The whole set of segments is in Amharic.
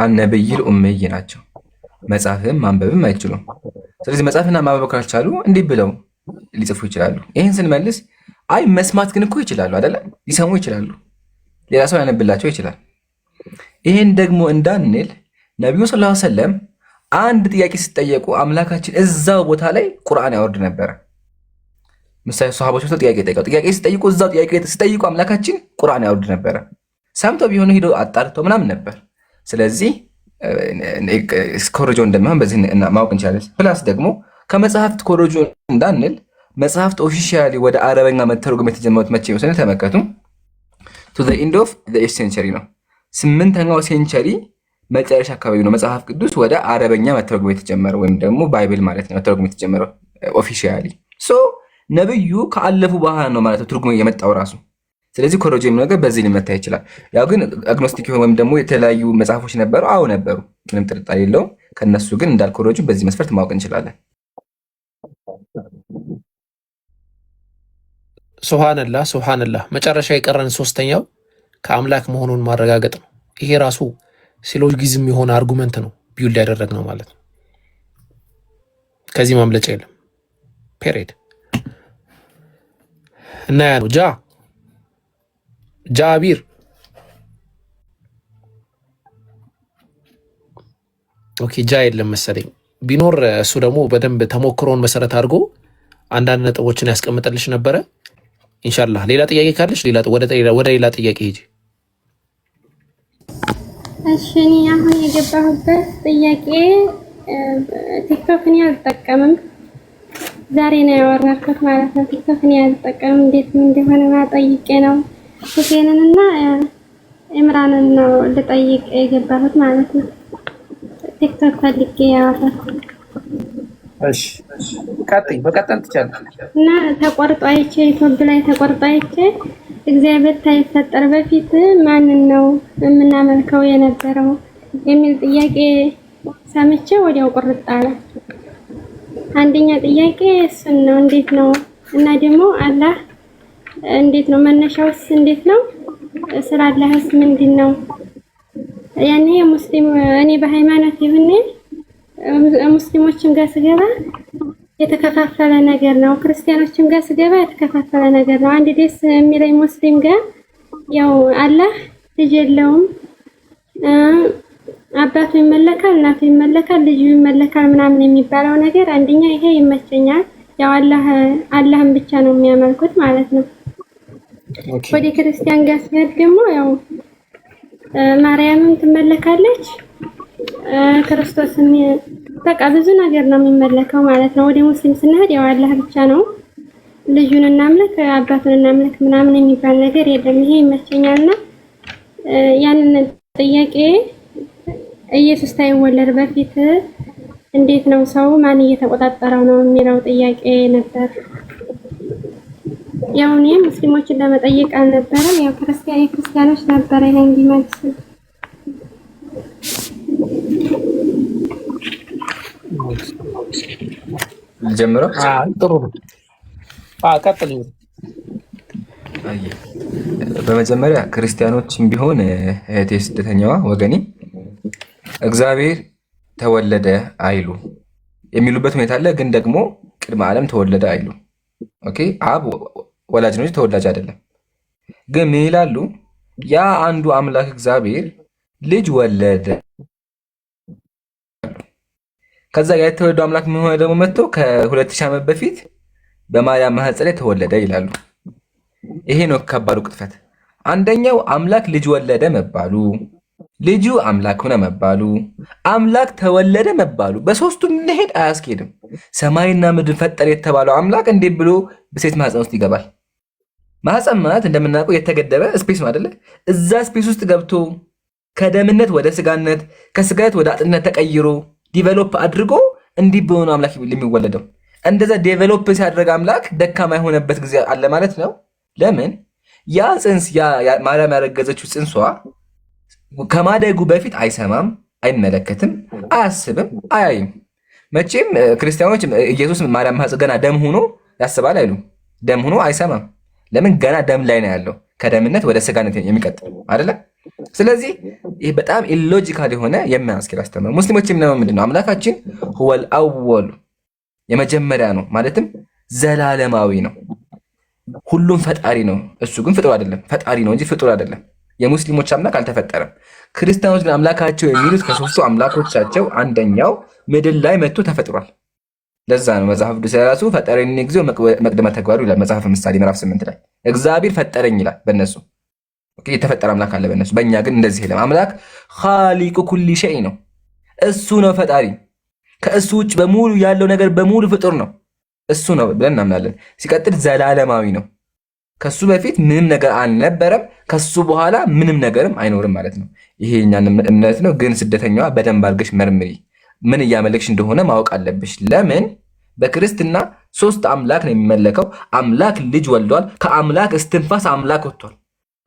النبي الأمي ናቸው። መጻፍም ማንበብም አይችሉም። ስለዚህ መጻፍና ማንበብ ካልቻሉ እንዲህ ብለው ሊጽፉ ይችላሉ? ይህን ስንመልስ አይ መስማት ግን እኮ ይችላሉ አይደለ? ሊሰሙ ይችላሉ። ሌላ ሰው ያነብላቸው ይችላል። ይህን ደግሞ እንዳንል ነቢዩ صلى الله عليه وسلم አንድ ጥያቄ ሲጠየቁ አምላካችን እዛው ቦታ ላይ ቁርአን ያወርድ ነበረ። ምሳሌ ሰሃቦች ጥያቄ ጠይቀው ጥያቄ ሲጠይቁ እዛው ጥያቄ ሲጠይቁ አምላካችን ቁርአን ያወርድ ነበረ። ሰምተው ቢሆኑ ሄደው አጣርተው ምናምን ነበር። ስለዚህ ኮረጆ እንደሚሆን በዚህ ማወቅ እንችላለን። Plus ደግሞ ከመጽሐፍት ኮረጆ እንዳንል መጽሐፍት officially ወደ አረበኛ መተርጎም የተጀመሩት መቼ ነው? ተመልከቱ። To the end of the eighth century ነው። ስምንተኛው century መጨረሻ አካባቢ ነው መጽሐፍ ቅዱስ ወደ አረበኛ መተርጎም የተጀመረው ወይም ደግሞ Bible ማለት ነው መተርጎም የተጀመረው officially። So ነብዩ ካለፉ በኋላ ነው ማለት ነው ትርጉም የመጣው ራሱ። ስለዚህ ኮረጆ የሚለው ነገር በዚህ ሊመታ ይችላል። ያው ግን agnostic ወይም ደግሞ የተለያዩ መጽሐፎች ነበሩ። አዎ ነበሩ፣ ምንም ጥርጣሬ የለውም። ከነሱ ግን እንዳልኮረጁ በዚህ መስፈርት ማወቅ እንችላለን። سبحان الله سبحان الله። መጨረሻ የቀረን ሶስተኛው ከአምላክ መሆኑን ማረጋገጥ ነው። ይሄ ራሱ syllogism የሆነ argument ነው build ያደረግነው ማለት ነው። ከዚህ ማምለጫ የለም። Period እና ያ ነው ጃቢር። Okay ጃ የለም መሰለኝ። ቢኖር እሱ ደግሞ በደንብ ተሞክሮን መሰረት አድርጎ አንዳንድ ነጥቦችን ያስቀምጥልሽ ነበረ። إن شاء الله ሌላ ጥያቄ ካለሽ ወደ ሌላ ጥያቄ ሂጂ። እሺ እኔ አሁን የገባሁበት ጥያቄ ቲክቶክ እኔ አልጠቀምም። ዛሬ ነው ያወራኩት ማለት ነው። ቲክቶክ እኔ አልጠቀምም፣ እንዴት እንደሆነ ጠይቄ ነው ሁሴንንና ኢምራንን ነው ልጠይቅ የገባሁት ማለት ነው። ቲክቶክ ፈልጌ ያወራኩት። እሺ ቀጥይ፣ መቀጠል ትችላለሽ። እና ተቆርጦ አይቼ ዩቲዩብ ላይ ተቆርጦ አይቼ እግዚአብሔር ሳይፈጠር በፊት ማንን ነው የምናመልከው የነበረው የሚል ጥያቄ ሰምቼ ወዲያው ቁርጥ አለ። አንደኛ ጥያቄ እሱን ነው፣ እንዴት ነው? እና ደግሞ አላህ እንዴት ነው መነሻውስ? እንዴት ነው? ስለ አላህስ ምንድን ነው? ያኔ ሙስሊም እኔ በሃይማኖት ይሁን ሙስሊሞችም ጋር ስገባ የተከፋፈለ ነገር ነው። ክርስቲያኖችም ጋር ስገባ የተከፋፈለ ነገር ነው። አንድ ደስ የሚለኝ ሙስሊም ጋር ያው አላህ ልጅ የለውም፣ አባቱ ይመለካል፣ እናቱ ይመለካል፣ ልጁ ይመለካል ምናምን የሚባለው ነገር አንደኛ ይሄ ይመቸኛል። ያው አላህ አላህን ብቻ ነው የሚያመልኩት ማለት ነው። ወደ ክርስቲያን ጋር ሲሄድ ደግሞ ያው ማርያምም ትመለካለች፣ ክርስቶስም በቃ ብዙ ነገር ነው የሚመለከው ማለት ነው። ወደ ሙስሊም ስንሄድ ያው አላህ ብቻ ነው፣ ልጁን እናምልክ አባቱን እናምልክ ምናምን የሚባል ነገር የለም። ይሄ ይመቸኛልና ያንን ጥያቄ ኢየሱስ ሳይወለድ በፊት እንዴት ነው ሰው ማን እየተቆጣጠረው ነው የሚለው ጥያቄ ነበር። ያው እኔ ሙስሊሞችን ለመጠየቅ አልነበረም፣ ያው ክርስቲያን የክርስቲያኖች ነበረ ይሄን እንዲመልሱ። ልጀምረው። ጥሩ ነው። ቀጥል። በመጀመሪያ ክርስቲያኖችም ቢሆን እህቴ ስደተኛዋ ወገኔ እግዚአብሔር ተወለደ አይሉ የሚሉበት ሁኔታ አለ። ግን ደግሞ ቅድመ ዓለም ተወለደ አይሉ። Okay አብ ወላጅ ነው እንጂ ተወላጅ አይደለም። ግን ምን ይላሉ? ያ አንዱ አምላክ እግዚአብሔር ልጅ ወለደ። ከዛ ያ የተወለደው አምላክ ምን ሆነ ደግሞ መጥቶ ከ2000 ዓመት በፊት በማርያም ማህፀን ላይ ተወለደ ይላሉ። ይሄ ነው ከባዱ ቅጥፈት። አንደኛው አምላክ ልጅ ወለደ መባሉ፣ ልጁ አምላክ ሆነ መባሉ፣ አምላክ ተወለደ መባሉ፣ በሶስቱም እንሄድ አያስኬድም። ሰማይና ምድር ፈጠረ የተባለው አምላክ እንዴት ብሎ በሴት ማህፀን ውስጥ ይገባል? ማህፀን ማለት እንደምናውቀው የተገደበ space ነው አይደለ? እዛ space ውስጥ ገብቶ ከደምነት ወደ ስጋነት ከስጋነት ወደ አጥንትነት ተቀይሮ develop አድርጎ እንዲህ በሆነ አምላክ የሚወለደው እንደዛ develop ሲያደርግ አምላክ ደካማ የሆነበት ጊዜ አለ ማለት ነው። ለምን ያ ፅንስ ማርያም ያረገዘችው ፅንሷ ከማደጉ በፊት አይሰማም፣ አይመለከትም፣ አያስብም፣ አያይም። መቼም ክርስቲያኖች ኢየሱስ ማርያም ማህፀን ገና ደም ሆኖ ያስባል አይሉም። ደም ሆኖ አይሰማም። ለምን? ገና ደም ላይ ነው ያለው። ከደምነት ወደ ስጋነት የሚቀጥል አይደለ? ስለዚህ ይህ በጣም illogical የሆነ የማያስኬድ አስተምህሮ። ሙስሊሞች የሚለው ምንድን ነው? አምላካችን هو الأول የመጀመሪያ ነው፣ ማለትም ዘላለማዊ ነው፣ ሁሉም ፈጣሪ ነው። እሱ ግን ፍጡር አይደለም፣ ፈጣሪ ነው እንጂ ፍጡር አይደለም። የሙስሊሞች አምላክ አልተፈጠረም። ክርስቲያኖች ግን አምላካቸው የሚሉት ከሶስቱ አምላኮቻቸው አንደኛው ምድር ላይ መጥቶ ተፈጥሯል። ለዛ ነው መጽሐፍ ቅዱስ የራሱ ፈጠረኝ እግዚኦ መቅድመ ተግባሩ ይላል። መጽሐፈ ምሳሌ ምዕራፍ 8 ላይ እግዚአብሔር ፈጠረኝ ይላል። በእነሱ የተፈጠረ አምላክ አለ በእነሱ። በእኛ ግን እንደዚህ የለም። አምላክ خالق كل شيء ነው። እሱ ነው ፈጣሪ። ከእሱ ውጭ በሙሉ ያለው ነገር በሙሉ ፍጡር ነው። እሱ ነው ብለን እናምናለን። ሲቀጥል ዘላለማዊ ነው። ከሱ በፊት ምንም ነገር አልነበረም። ከሱ በኋላ ምንም ነገርም አይኖርም ማለት ነው። ይሄ የእኛን እምነት ነው። ግን ስደተኛዋ በደንብ አድርገሽ መርምሪ። ምን እያመለክሽ እንደሆነ ማወቅ አለብሽ። ለምን በክርስትና ሶስት አምላክ ነው የሚመለከው። አምላክ ልጅ ወልዷል። ከአምላክ እስትንፋስ አምላክ ወጥቷል።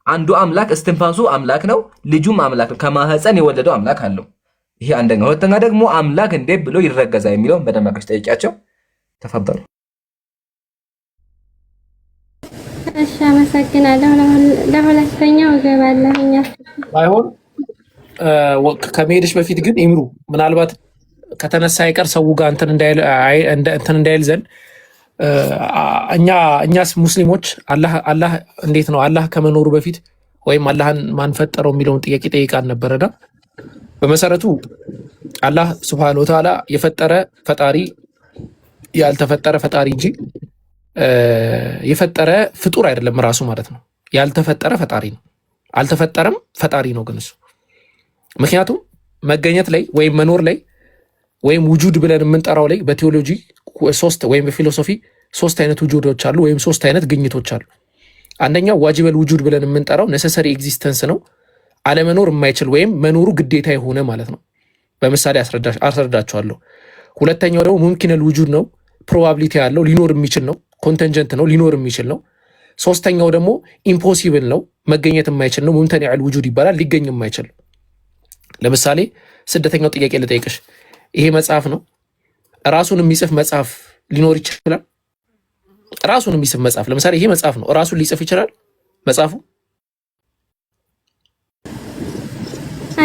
አንዱ አምላክ እስትንፋሱ አምላክ ነው፣ ልጁም አምላክ ነው። ከማህፀን የወለደው አምላክ አለው። ይሄ አንደኛ። ሁለተኛ ደግሞ አምላክ እንዴት ብሎ ይረገዛል የሚለውን በደንብ አድርገሽ ጠይቂያቸው። ተፈበሩ። እሺ፣ አመሰግናለሁ። ለሁለተኛው እገባለሁ። ባይሆን ከመሄድሽ በፊት ግን ኢምሩ ምናልባት ከተነሳ አይቀር ሰው ጋር እንትን እንዳይል ዘንድ እኛስ ሙስሊሞች አላህ እንዴት ነው አላህ ከመኖሩ በፊት ወይም አላህን ማን ፈጠረው የሚለውን ጥያቄ ጠይቃን ነበረና በመሰረቱ አላህ سبحانه وتعالى የፈጠረ ፈጣሪ ያልተፈጠረ ፈጣሪ እንጂ የፈጠረ ፍጡር አይደለም ራሱ ማለት ነው። ያልተፈጠረ ፈጣሪ ነው። አልተፈጠረም ፈጣሪ ነው ግን እሱ ምክንያቱም መገኘት ላይ ወይም መኖር ላይ ወይም وجود ብለን የምንጠራው ላይ በቴዎሎጂ ሶስት ወይም በ philosophy ሶስት አይነት ውጁዶች አሉ፣ ወይም ሶስት አይነት ግኝቶች አሉ። አንደኛው واجب الوجود ብለን የምንጠራው necessary existence ነው። አለመኖር የማይችል ወይም መኖሩ ግዴታ የሆነ ማለት ነው። በምሳሌ አስረዳቸዋለሁ። ሁለተኛው ደግሞ ممكن الوجود ነው። probability ያለው ሊኖር የሚችል ነው። contingent ነው፣ ሊኖር የሚችል ነው። ሶስተኛው ደግሞ impossible ነው፣ መገኘት የማይችል ነው። ممتنع الوجود ይባላል፣ ሊገኝ የማይችል። ለምሳሌ ስደተኛው ጥያቄ ልጠይቅሽ። ይሄ መጽሐፍ ነው። ራሱን የሚጽፍ መጽሐፍ ሊኖር ይችላል? ራሱን የሚጽፍ መጽሐፍ ለምሳሌ ይሄ መጽሐፍ ነው። ራሱን ሊጽፍ ይችላል መጽሐፉ?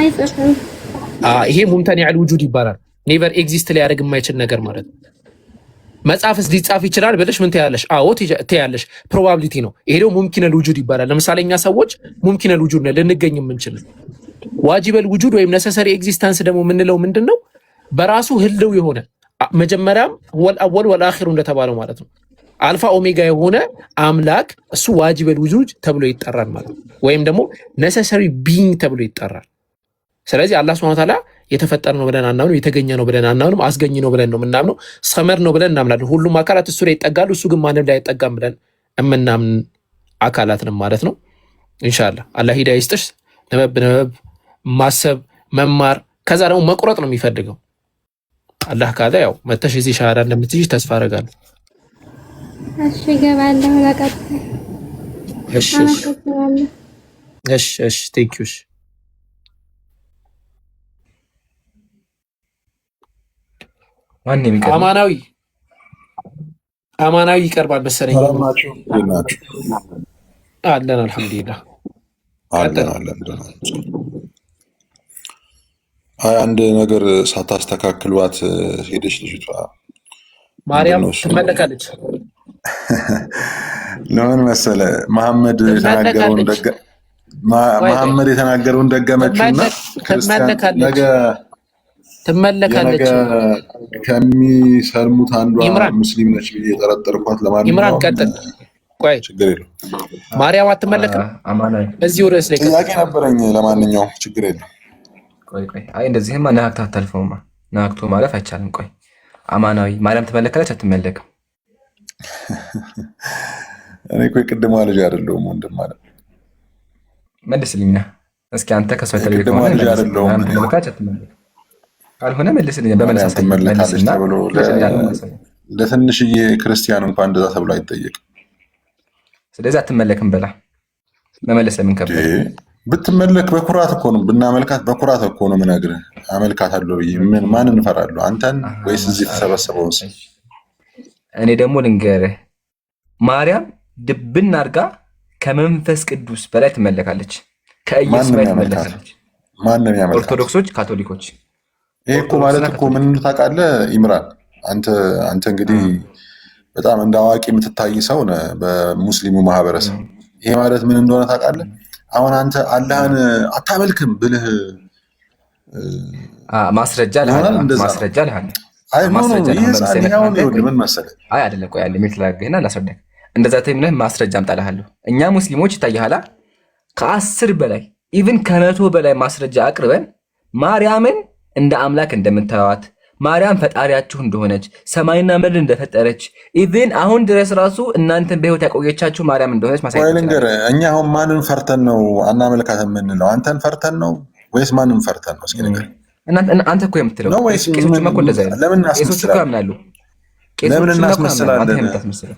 አይጽፍም። ይሄ ممتنع الوجود ይባላል። never exist ሊያደርግ የማይችል ነገር ማለት ነው። መጽሐፍስ ሊጻፍ ይችላል ብለሽ ምን ትያለሽ? አዎ ትያለሽ። probability ነው። ይሄ ደግሞ ممكن الوجود ይባላል። ለምሳሌ እኛ ሰዎች ممكن الوجود ነን፣ ልንገኝ የምንችል። واجب الوجود ወይም necessary existence ደግሞ የምንለው ምንድን ነው? በራሱ ህልው የሆነ መጀመሪያም والأول والآخر እንደተባለው ማለት ነው። አልፋ ኦሜጋ የሆነ አምላክ እሱ واجب الوجود ተብሎ ይጠራል ማለት ነው። ወይም ደግሞ necessary being ተብሎ ይጠራል። ስለዚህ አላህ سبحانه وتعالى የተፈጠረ ነው ብለን አናምንም፣ የተገኘ ነው ብለን አናምንም፣ አስገኝ ነው ብለን ነው የምናምነው። صمد ነው ብለን እናምናለን። ሁሉም አካላት እሱ ላይ ይጠጋሉ፣ እሱ ግን ማንም ላይ አይጠጋም ብለን የምናምን አካላት ነው ማለት ነው። ኢንሻአላህ አላህ ሂዳያ ይስጥሽ። ነበብ ነበብ ማሰብ መማር፣ ከዛ ደግሞ መቁረጥ ነው የሚፈልገው። አላህ ካለ ያው መተሽ እዚህ ሻሃዳ እንደምትይዥ ተስፋ አደርጋለሁ። እሺ፣ እገባለሁ ለቀጣይ። እሺ አመሰግናለሁ። እሺ፣ thank you። ማን የሚቀርበው? አማናዊ አማናዊ ይቀርባል መሰለኝ። ሰላም ናችሁ? እንዴት ናችሁ? አለን አልሐምዱሊላህ። አለን ቀጥል። አለን ደህና ናቸው። አይ አንድ ነገር ሳታስተካክሏት ሄደች ልጅቷ። ምንድን ማርያም ነው እሱ? ትመለካለች፣ ለምን መሰለ መሐመድ የተናገረውን ትመለካለች። ቆይ ቆይ መሐመድ የተናገረውን ደገመችውና ክርስቲያን ትመለካለች፣ ነገ የነገ ትመለካለች። ከሚሰልሙት አንዷ ኢምራን ሙስሊም ነች ብዬ የጠረጠርኳት። ኢምራን ለማንኛውም ቀጥል። ቆይ ችግር የለውም። ማርያም አትመለክም? አማናዊ በዚሁ ርዕስ ላይ ቀጥል። ጥያቄ ነበረኝ። ለማንኛውም ችግር የለውም። ቆይ ቆይ፣ አይ እንደዚህማ ነካክታ አታልፈውማ። ነካክቶ ማለፍ አይቻልም። ቆይ አማናዊ ማርያም ትመለካለች አትመለክም? እኔ እኮ የቅድሟ ልጅ አይደለሁም ወንድም አለ። መልስልኛ እስኪ አንተ ከሷ የተለየ የቅድሟ ከሆነ ልጅ መልስልኝ። አይደለሁም ማርያም እኔ። ትመለካለች አትመለክም? ካልሆነ መልስልኝ፣ በመልስ ማርያም አሳየኝ። ትመለካለች መልስና ተብሎ መልስ አሳየኝ። ለትንሽዬ ክርስቲያን እንኳን እንደዛ ተብሎ አይጠየቅም። ስለዚህ አትመለክም በላ። መመለስ ለምን ከበደ? ብትመለክ በኩራት እኮ ነው ብናመልካት፣ በኩራት እኮ ነው የምነግርህ። አመልካታለሁ ብዬ ምን ማን እንፈራለሁ? አንተን ወይስ እዚህ የተሰበሰበውን ሰው? እኔ ደግሞ ልንገርህ፣ ማርያም ድብን አድርጋ ከመንፈስ ቅዱስ በላይ ትመለካለች። ከኢየሱስ ማን ነው ጋር የሚያመልካት? የተመለከች። ማን ነው የሚያመልካት? ኦርቶዶክሶች፣ ካቶሊኮች። ይሄ እኮ ማለት ኦርቶዶክስና እኮ ምን ካቶሊክ። ታውቃለህ ኢምራን፣ አንተ አንተ እንግዲህ በጣም እንደ አዋቂ የምትታይ ሰው ነህ በሙስሊሙ ማህበረሰብ። ይሄ ማለት ምን እንደሆነ ታውቃለህ? አሁን አንተ አላህን አታመልክም ብልህ ማስረጃ ይሆናል። ልሃለሁ። እንደዛ ነው። ማስረጃ ልሃለሁ። አይ no no፣ ማስረጃ ይህ ልሃለሁ። ህፃን በምሳሌ ይሄ አሁን አንተ ይኸውልህ ቆይ ምን መሰለህ፣ አይ አይደለም፣ ቆይ አንዴ mute ላድርግህና ላስረዳህ። እንደዛ ተይምነህ ማስረጃ አምጣልሃለሁ። እኛ ሙስሊሞች ይታይሃላ ከ10 በላይ even ከ100 በላይ ማስረጃ አቅርበን ማርያምን እንደ አምላክ እንደምታዩት፣ ማርያም ፈጣሪያችሁ እንደሆነች፣ ሰማይና ምድር እንደፈጠረች፣ even አሁን ድረስ ራሱ እናንተን በህይወት ያቆየቻችሁ ማርያም እንደሆነች ቆይ ማሳየት እንችላለን። ልንገርህ፣ እኛ አሁን ማንን ፈርተን ነው አናመልካት የምንለው? አንተን ፈርተን ነው ወይስ ማንን ፈርተን ነው? እስኪ ንገረኝ። አንተ እኮ የምትለው ነው ወይስ ቄሶቹማ እኮ እንደዛ ይላሉ። ለምን ቄሶቹ እኮ እናስመስላለን? ያምናሉ። ለምን ቄሶቹማ እኮ ያምናሉ። አንተ እናስመስላለን? የምታስመስለው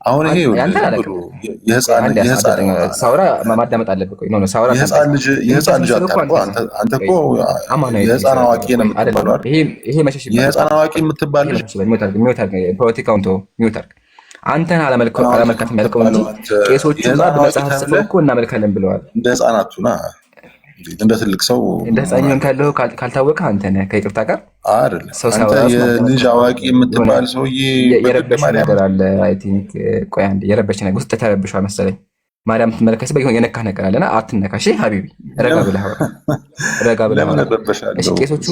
አሁን ይሄ ያንተን ዝም አላውቅም። ብሎ የህፃን አንዴ የህፃን አዳምጠኝ። ሳውራ ማዳመጥ አለብህ። ቆይ no no፣ ሳውራ የህፃን አዳምጠኝ። ልጅ የህፃን ልጅ የምታስመስለው እኮ አታርገው። አንተ አንተ አንተ እኮ አማናዊ የህፃን አዋቂ ነው አይደለም። የምትባለው አይደል? ይሄ መሸሽ ይባላል። የህፃን አዋቂ የምትባል ይሄ ልጅ መሸሽ ይባላል። mute አድርግ፣ mute አድርግ። ፖለቲካውን ተወው፣ mute አድርግ። አንተን አዋቂ አላመልካትም ያልከው እንጂ የምትባለው አንተ ቄሶቹማ የህፃን አዋቂ በመጽሐፍ ጽፈው ተብለህ እኮ እናመልካለን ብለዋል። እንደ ህፃናቱና እንደ ትልቅ ሰው እንደ ህፃን መሆን ሆንክ ያለኸው ካልታወቀ አንተ ነህ። ከይቅርታ ጋር አይደለም። ሰው አንተ ሳወራ ራሱ ማዳመጥ የልጅ አለብህ። አዋቂ የሆነ የምትባል ሰውዬ በግድ የረበሽ ማርያም ነገር አለ። I think ቆይ አንዴ፣ የረበሽ ነገር ውስጥ ተረብሿል መሰለኝ። ማርያም ትመለከት ሲባል የሆነ የነካህ ነገር አለና አትነካ። እሺ حبيبي፣ ረጋ ብለህ አውራ፣ ረጋ ብለህ ለምን አውራ። እሺ እረበሻለሁ? ቄሶቹ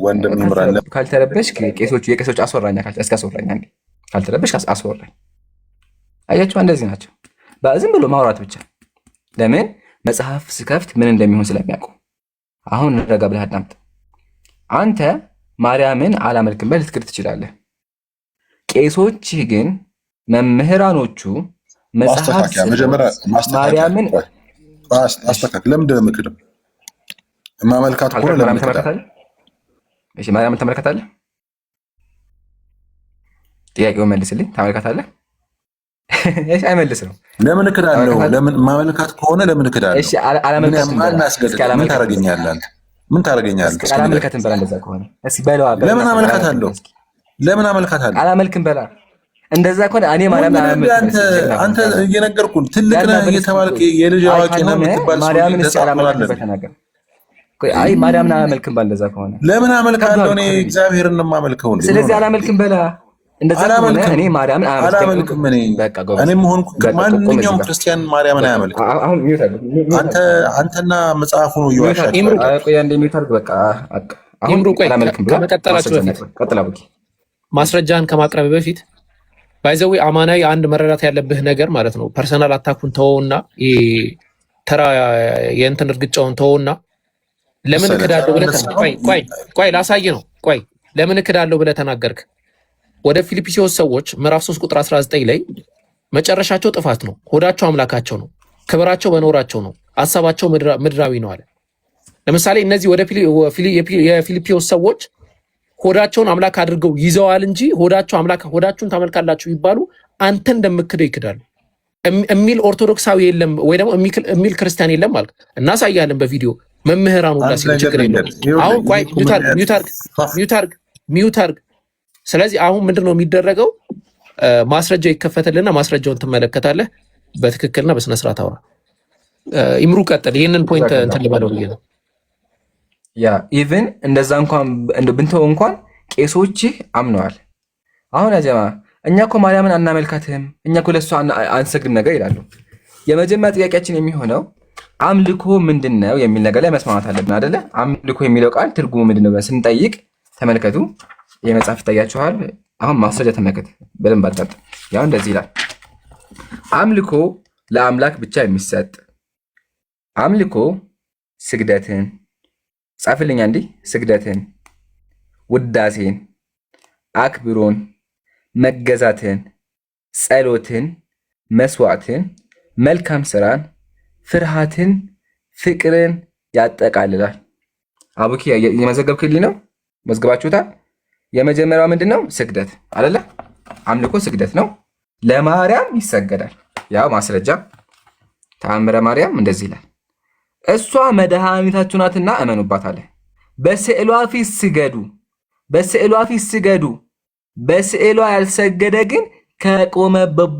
ወንድም ይምራል። ካልተረበሽ ቄሶቹ የቄሶቹ አስወራኛ እስኪ አስወራኝ አንዴ። ካልተረበሽ አስወራኝ። አያችሁ እንደዚህ ናቸው። ዝም ብሎ ማውራት ብቻ። ለምን መጽሐፍ ስከፍት ምን እንደሚሆን ስለሚያውቁ። አሁን ረጋ ብለህ አዳምጥ። አንተ ማርያምን አላመልክም ብለህ ልትክድ ትችላለህ። ቄሶችህ ግን መምህራኖቹ መጽሐፍ ማስተካከያ ጽፈው መጀመሪያ ማስተካከያ ማርያምን ቆይ፣ አስተካክል። ለምንድን ነው የምክደው? የማመልካት ከሆነ ካልካድክ ለምን ማርያምን እክዳለሁ? ታመልካታለህ? እሺ ማርያምን ታመልካታለህ? ጥያቄውን መልስልኝ። ታመልካታለህ? እሺ አይመልስ ነው። ለምን እክዳለሁ? ታመልካታለህ? ለምን የማመልካት ከሆነ ለምን እክዳለሁ? እሺ ምን አላመልካትም ማን በላ። እስኪ አስገደደ? ምን አላመልካትም በላ። ታደርገኛለህ አንተ? ምን ታደርገኛለህ? እስኪ እስኪ ንገረኝ። አላመልካትም በላ። እንደዛ ከሆነ እስኪ በለዋ ለምን በለና አላመልክም አመልካታለሁ? በል እስኪ። ለምን አመልካታለሁ? አላመልክም በላ። እንደዛ ከሆነ እኔ ማርያምን ወንድ ነህ አላመልክም አንተ። በል እስኪ። ጀግና አንተ ከሆንክ ያላ እየነገርኩህ ትልቅ ያላ ነህ በል እስኪ። እየተባልክ ቆይ የልጅ አይ አዋቂ ነህ ካልሆነ የምትባል ሰውዬ ማርያምን እንደ እስኪ ህፃን አላመልክም ትሆናለህ። በል ተናገር። ቆይ አይ ማርያምን አላመልክም በል እንደዛ ከሆነ ለምን አመልካለሁ? ከብዷል እኔ እኮ حبيبي። እግዚአብሔርን ነው የማመልከው። እንዴ ምን ስለዚህ ሆነሃል እንዴ? አላመልክም በላ። እንደዛ ከሆነ አላመልክም እኔ ማርያምን አላመልክም። አላመልክም። እኔ በቃ ጎበዝ፣ እኔም ሆንኩ በቃ ቆም እዚህ ማንኛውም ጋር ክርስቲያን ማርያምን በቃ አያመልክም። አሁን mute አድርግ፣ mute አንተ አድርግ፣ አንተና መጽሐፉ ነው mute እየዋሻችሁ አድርግ። ኢምሩ ያላችሁ። ቆይ አንዴ mute አድርግ። በቃ በቃ አሁን ኢምሩ ቆይ አላመልክም ብሏል። ከመቀጠላችሁ ማስረጃ በፊት እናቅርብ። ቀጥል አቡኪ። ማስረጃህን ከማቅረብ በፊት by the way አማናዊ አንድ መረዳት ያለብህ ነገር ማለት ነው። personal attack ኡን ተወውና ይሄ ተራ የእንትን እርግጫውን ተወውና ለምን መሰለህ እክዳለሁ ብለህ ተራነት ቆይ ሳይሆን ቆይ ቆይ ላሳይ ነው። ቆይ ለምን እክዳለሁ ብለህ ተናገርክ። ወደ ፊልጵስዩስ ሰዎች ምዕራፍ 3 ቁጥር 19 ላይ መጨረሻቸው ጥፋት ነው፣ ሆዳቸው አምላካቸው ነው፣ ክብራቸው በኖራቸው ነው፣ ሀሳባቸው ምድራዊ ነው አለ። ለምሳሌ እነዚህ ወደ የፊልጵስዩስ ሰዎች ሆዳቸውን አምላክ አድርገው ይዘዋል እንጂ ሆዳቸው አምላክ ሆዳችሁን ታመልካላችሁ ቢባሉ አንተ እንደምክደው ይክዳሉ የሚል ኦርቶዶክሳዊ የለም ወይ ደግሞ የሚል ክርስቲያን የለም አልክ። እናሳያለን በቪዲዮ መምህራን ሁላ አንድ ሲሉ ነገር ችግር የለውም። ልንገርህ። ይኸውልህ አሁን ይሄ ቆይ እኮ mute አድርግ፣ ምክንያት mute አድርግ፣ mute አድርግ፣ mute አድርግ። ስለዚህ አሁን ምንድን ነው የሚደረገው? ማስረጃው ይከፈትልና ማስረጃውን ትመለከታለህ። በትክክልና በስነ ስርዓት አውራ። ኢምሩ ቀጥል። ይህንን point እንትን ልበለው ብዬ ነው። yeah even እንደዛ እንኳን እንደው ብንተው እንኳን ቄሶችህ አምነዋል። አሁን ያ ጀማ እኛ እኮ ማርያምን አናመልካትም፣ እኛ እኮ ለእሷ አንሰግድም ነገር ይላሉ። የመጀመሪያ ጥያቄያችን የሚሆነው አምልኮ ምንድን ነው የሚል ነገር ላይ መስማማት አለብን አደለ? አምልኮ የሚለው ቃል ትርጉሙ ምንድን ነው ብለን ስንጠይቅ ተመልከቱ፣ የመጽሐፍ ይታያችኋል። አሁን ማስረጃ ተመልከት፣ በደንብ አዳምጥ። ያው እንደዚህ ይላል፣ አምልኮ ለአምላክ ብቻ የሚሰጥ አምልኮ ስግደትን ጻፍልኝ አንዴ፣ ስግደትን፣ ውዳሴን፣ አክብሮን፣ መገዛትን፣ ጸሎትን፣ መስዋዕትን፣ መልካም ስራን፣ ፍርሃትን፣ ፍቅርን ያጠቃልላል። አቡኪ የመዘገብክልኝ ነው? መዝግባችሁታል? የመጀመሪያው ምንድን ነው? ስግደት አይደለ? አምልኮ ስግደት ነው። ለማርያም ይሰገዳል። ያው ማስረጃ ተአምረ ማርያም እንደዚህ ይላል። እሷ መድኃኒታችሁ ናትና እመኑባት አለ። በስዕሏ ፊት ስገዱ፣ በስዕሏ ፊት ስገዱ። በስዕሏ ያልሰገደ ግን ከቆመበት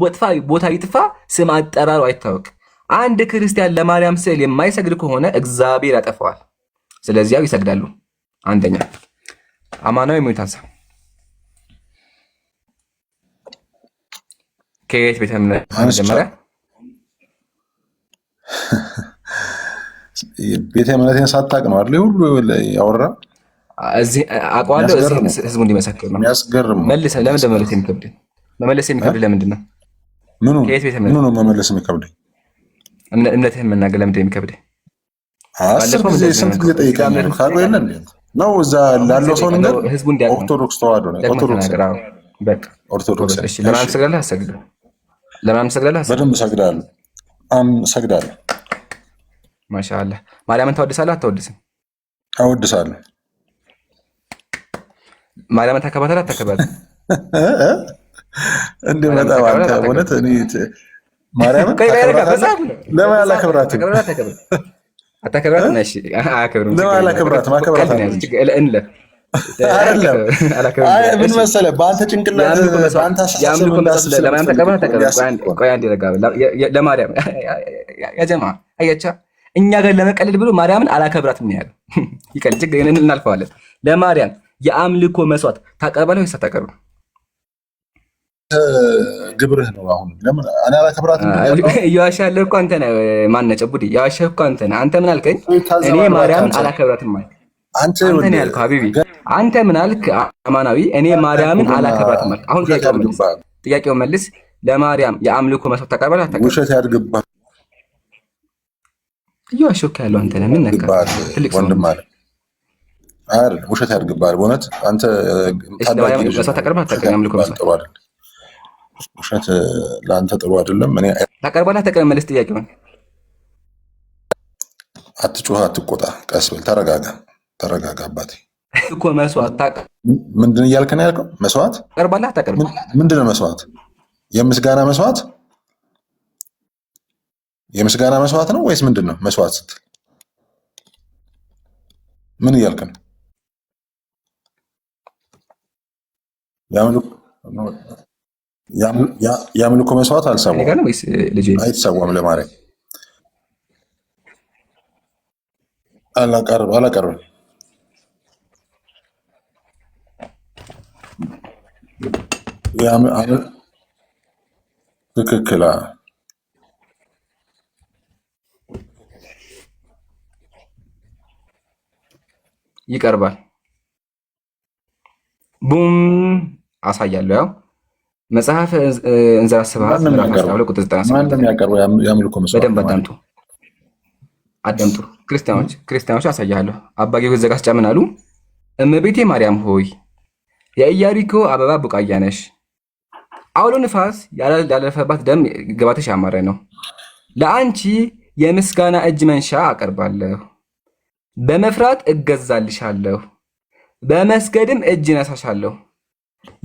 ቦታ ይጥፋ፣ ስም አጠራሩ አይታወቅ። አንድ ክርስቲያን ለማርያም ስዕል የማይሰግድ ከሆነ እግዚአብሔር ያጠፋዋል። ስለዚያው ይሰግዳሉ። አንደኛ አማናዊ mute አንሳ። ከየት ቤተ እምነት መጀመሪያ? ቤተ እምነቴን ሳታውቅ ነው አይደል ሁሉ ያወራ። እዚህ አውቀዋለሁ። እዚህ ህዝቡ እንዲመሰክር ነው። የሚያስገርም መልስ። ለምን መመለስ የሚከብድ መመለስ የሚከብድ ለምንድን ነው? ምኑ ነው መመለስ የሚከብድ? እምነትህን መናገር ለምንድን ነው የሚከብድ? 10 ጊዜ ስንት ጊዜ ጠይቀህ ካሉ የለ ነው እዛ ላለው ሰው ነገር ህዝቡ እንዲያውቅ ኦርቶዶክስ ተዋህዶ ነው። ኦርቶዶክስ በቃ ኦርቶዶክስ። እሺ፣ ለማን ትሰግዳለህ? አትሰግድም? ለማን ትሰግዳለህ? በደንብ እሰግዳለሁ። እሰግዳለሁ። ማሻአላህ። ማርያምን ታወድሳለህ? አታወድስም? አወድሳለሁ። ማርያምን ታከብራታለህ? አታከብራትም? እንደ በጣም አንተ እውነት እኔ ማርያምን ታከብራታለህ? ለምን አላከብራትም? አታከብራትም? እሺ፣ አያከብርም። ለምን አላከብራትም? አከብራታለሁ። አይደለም ምን መሰለህ፣ በአንተ ጭንቅላት በአንተ አስተሳሰብ እንዳስብ ስለምትፈልግ ቆይ አንዴ ረጋ በል። ለማርያም ያ ጀማ አያቻ እኛ ጋር ለመቀለድ ብሎ ማርያምን አላከብራትም ነው ያለው። ይቀል ችግር እናልፈዋለን። ለማርያም የአምልኮ መስዋዕት ታቀርባለህ ወይስ አታቀርብም? ግብርህ ነው። አሁን ለምን እኔ አላከብራትም? እየዋሸህ ያለህ እኮ አንተ ነህ። ማነህ ጨቡዴ? የዋሸህ እኮ አንተ ነህ። አንተ ምን አልከኝ? እኔ ማርያምን አላከብራትም አልክ። አንተ አንተ ነው ያልከው ሀቢቢ። አንተ ምን አልክ? አማናዊ እኔ ማርያምን አላከብራትም አልክ። አሁን ጥያቄውን መልስ፣ ጥያቄውን መልስ። ለማርያም የአምልኮ መስዋዕት ታቀርባለህ አታቀርብም? ውሸት ያድግብሃል። እየዋሸህ እኮ ያለው አንተ ነህ። ምን ነካ? ትልቅ ሰው ወንድም አለ አይደል? ውሸት ያድግብሃል። በእውነት አንተ ታዳጊ ልጅ መስዋዕት ታቀርባለህ አታቀርብም? የአምልኮ መስዋዕት ጥሩ አይደለም። ውሸት ለአንተ ጥሩ አይደለም። እኔ ታቀርባለህ አታቀርብም? መልስ ጥያቄውን። አትጩህ፣ አትቆጣ፣ ቀስ በል፣ ተረጋጋ፣ ተረጋጋ አባቴ። እኮ መስዋዕት ምንድን እያልክ ነው ያልከው? መስዋዕት ታቀርባለህ አታቀርብም? ምንድን ነው መስዋዕት? የምስጋና መስዋዕት የምስጋና መስዋዕት ነው ወይስ ምንድን ነው መስዋዕት ስትል ምን እያልክ ነው? የአምልኮ መስዋዕት አልሰዋም፣ አይሰዋም። ለማርያም አላቀርብም። ትክክል። ይቀርባል። ቡም አሳያለሁ። ያው መጽሐፈ እንዝራ ስብሐት ምዕራፍ 12 ቁጥር 98 በደንብ አዳምጡ፣ አዳምጡ ክርስቲያኖች፣ ክርስቲያኖች አሳያለሁ። አባ ጊዮርጊስ ዘጋስጫ ምን አሉ? እመቤቴ ማርያም ሆይ የኢያሪኮ አበባ ቡቃያ ነሽ፣ አውሎ ንፋስ ያላለፈባት ደም ግባትሽ ያማረ ነው። ለአንቺ የምስጋና እጅ መንሻ አቀርባለሁ፣ በመፍራት እገዛልሻለሁ፣ በመስገድም እጅ ነሳሻለሁ።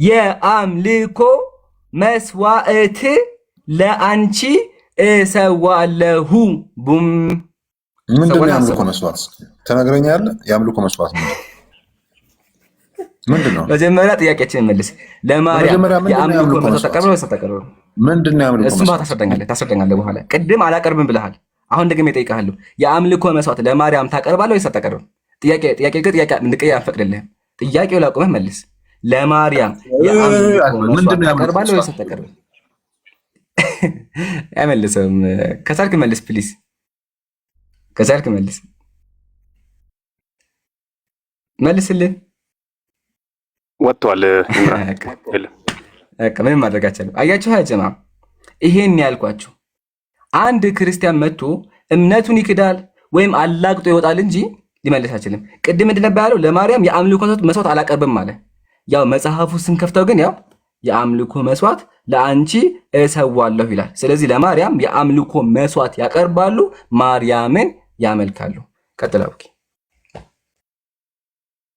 የአምልኮ መስዋዕት ለአንቺ እሰዋለሁ። ቡም ምንድን ነው የአምልኮ መስዋዕት? ትነግረኛለህ? የአምልኮ መስዋዕት ምንድን ነው? መጀመሪያ ጥያቄያችንን መልስ። ለማርያም የአምልኮ መስዋዕት ታቀርባለህ ወይስ አታቀርብም? ምንድን ነው የአምልኮ እሱን መስዋዕት? ታስረዳኛለህ፣ ታስረዳኛለህ በኋላ። ቅድም አላቀርብም ብለሃል። አሁን ደግሜ እጠይቅሃለሁ። የአምልኮ መስዋዕት ለማርያም ታቀርባለህ ወይስ አታቀርብም? ጥያቄ ጥያቄ ጥያቄ እንድቀይር አንፈቅድልህም። ጥያቄው ላቁመህ መልስ። ለማርያም የአምልኮ መስዋዕት ታቀርባለህ ወይስ አታቀርብም? አይመልሰውም። ከቻልክ መልስ please፣ ከቻልክ መልስ፣ መልስልን። ወጥቷል። በቃ ምንም ማድረግ አይቻልም። አያችሁ ያ ጀማ፣ ይሄን ያልኳችሁ አንድ ክርስቲያን መጥቶ እምነቱን ይክዳል ወይም አላግጦ ይወጣል እንጂ ሊመልስ አይችልም። ቅድም ምንድን ነበር ያለው? ለማርያም የአምልኮ መስዋዕት አላቀርብም አለ። ያው መጽሐፉ ስንከፍተው ግን ያው የአምልኮ መስዋዕት ለአንቺ እሰዋለሁ ይላል። ስለዚህ ለማርያም የአምልኮ መስዋዕት ያቀርባሉ፣ ማርያምን ያመልካሉ። ቀጥላ።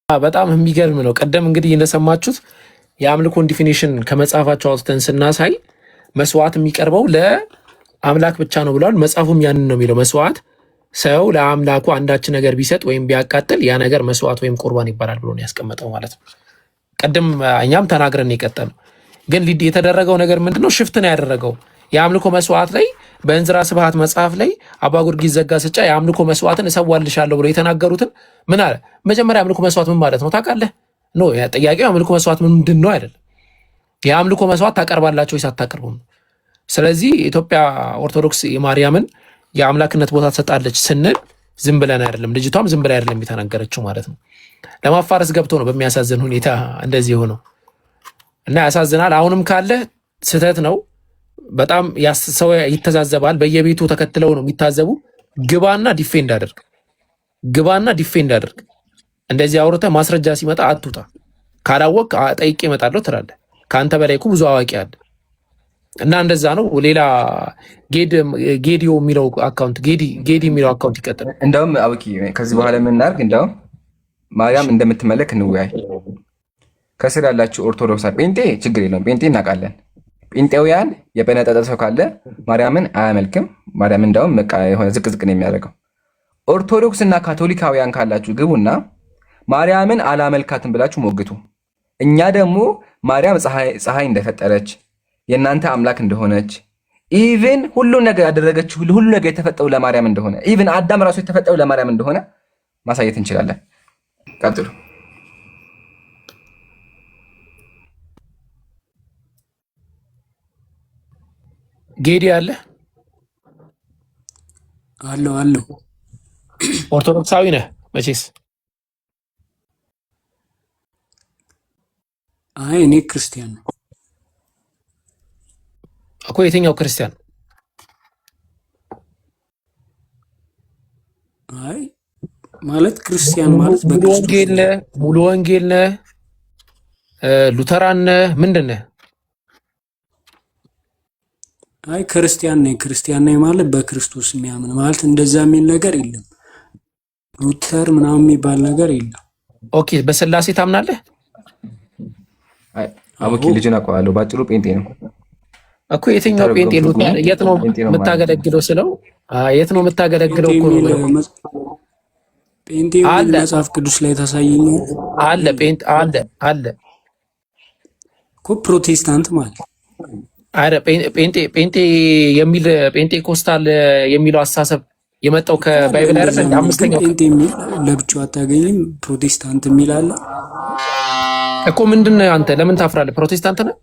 በጣም የሚገርም ነው። ቀደም እንግዲህ እንደሰማችሁት የአምልኮን definition ከመጽሐፋቸው አውጥተን ስናሳይ መስዋዕት የሚቀርበው ለአምላክ ብቻ ነው ብለዋል። መጽሐፉም ያንን ነው የሚለው። መስዋዕት ሰው ለአምላኩ አንዳች ነገር ቢሰጥ ወይም ቢያቃጥል ያ ነገር መስዋዕት ወይም ቁርባን ይባላል ብሎ ነው ያስቀመጠው ማለት ነው። ቅድም እኛም ተናግረን የቀጠልነው ግን የተደረገው ነገር ምንድነው? Shift ነው ያደረገው። የአምልኮ መስዋዕት ላይ በእንዝራ ስብሐት መጽሐፍ ላይ አባ ጊዮርጊስ ዘጋስጫ የአምልኮ መስዋዕትን እሰዋልሻለሁ ብሎ የተናገሩትን ምን አለ? መጀመሪያ የአምልኮ መስዋዕት ምን ማለት ነው ታውቃለህ? No፣ ጥያቄው የአምልኮ መስዋዕት ምንድን ነው አይደለም። የአምልኮ መስዋዕት ታቀርባላችሁ ወይስ አታቀርቡም? ስለዚህ የኢትዮጵያ ኦርቶዶክስ የማርያምን የአምላክነት ቦታ ትሰጣለች ስንል ዝም ብለን አይደለም፣ ልጅቷም ዝም ብላ አይደለም የተናገረችው ማለት ነው። ለማፋረስ ገብቶ ነው በሚያሳዝን ሁኔታ እንደዚህ የሆነው እና ያሳዝናል። አሁንም ካለ ስህተት ነው። በጣም ሰው ይተዛዘባል። በየቤቱ ተከትለው ነው የሚታዘቡ። ግባና defend አድርግ፣ ግባና defend አድርግ። እንደዚህ አውርተህ ማስረጃ ሲመጣ አትውጣ። ካላወቅ ጠይቄ እመጣለሁ ትላለህ። ከአንተ በላይ እኮ ብዙ አዋቂ አለ። እና እንደዛ ነው። ሌላ ጌዲዮ የሚለው account፣ ጌዲ ጌዲ የሚለው account ይቀጥል። እንደውም አውቂ ከዚህ በኋላ የምናደርግ እንደውም ማርያም እንደምትመለክ እንወያይ። ከስር ያላችሁ ኦርቶዶክስ ጴንጤ ችግር የለውም፣ ጴንጤ እናውቃለን። ጴንጤውያን የበነጠጠ ሰው ካለ ማርያምን አያመልክም። ማርያም እንደውም በቃ የሆነ ዝቅ ዝቅ ነው የሚያደርገው። ኦርቶዶክስ እና ካቶሊካውያን ካላችሁ ግቡና ማርያምን አላመልካትም ብላችሁ ሞግቱ። እኛ ደግሞ ማርያም ፀሐይ እንደፈጠረች፣ የእናንተ አምላክ እንደሆነች፣ even ሁሉ ነገር ያደረገችው፣ ሁሉ ነገር የተፈጠሩ ለማርያም እንደሆነ፣ even አዳም ራሱ የተፈጠሩ ለማርያም እንደሆነ ማሳየት እንችላለን። ቀጥሉ። ጌዲ አለ? አለው አለው። ኦርቶዶክሳዊ ነህ መቼስ? አይ፣ እኔ ክርስቲያን ነኝ። እኮ የትኛው ክርስቲያን? አይ፣ ማለት ክርስቲያን ማለት ሙሉ በክርስቶስ ወንጌል ነህ? ሙሉ ወንጌል ነህ? ሉተራን ነህ? ምንድን ነህ? አይ፣ ክርስቲያን ነኝ። ክርስቲያን ነኝ ማለት በክርስቶስ የሚያምን ማለት እንደዛ የሚል ነገር የለም። ሉተር ምናምን የሚባል ነገር የለም። Okay፣ በስላሴ ታምናለህ? አይ አቡኪ፣ ልጅን አውቀዋለሁ። ባጭሩ ጴንጤ ነው። እኮ የትኛው ጴንጤ? ተረጎም ሉተር ትርጉሙ የት ነው ጴንጤ ነው ማለት ነው። የምታገለግለው ስለው የት ነው ጴንጤ የምታገለግለው እኮ ነው የሚል የምለው። ጴንጤ የሚል አለ መጽሐፍ ቅዱስ ላይ ታሳየኛለህ? አለ የለም ጴንጤ አለ አለ። እኮ ፕሮቴስታንት ማለት አረ ጴንጤ ጴንጤ የሚል ጴንጤኮስታል የሚለው አስተሳሰብ የመጣው እኮ አለ ከ Bible እንደዛ አይደል? የሚል ግን አምስተኛው ጴንጤ የሚል ለብቻው አታገኝም። ፕሮቴስታንት የሚል አለ። እኮ ምንድን ነው? አንተ ለምን ታፍራለህ? ፕሮቴስታንት ነህ?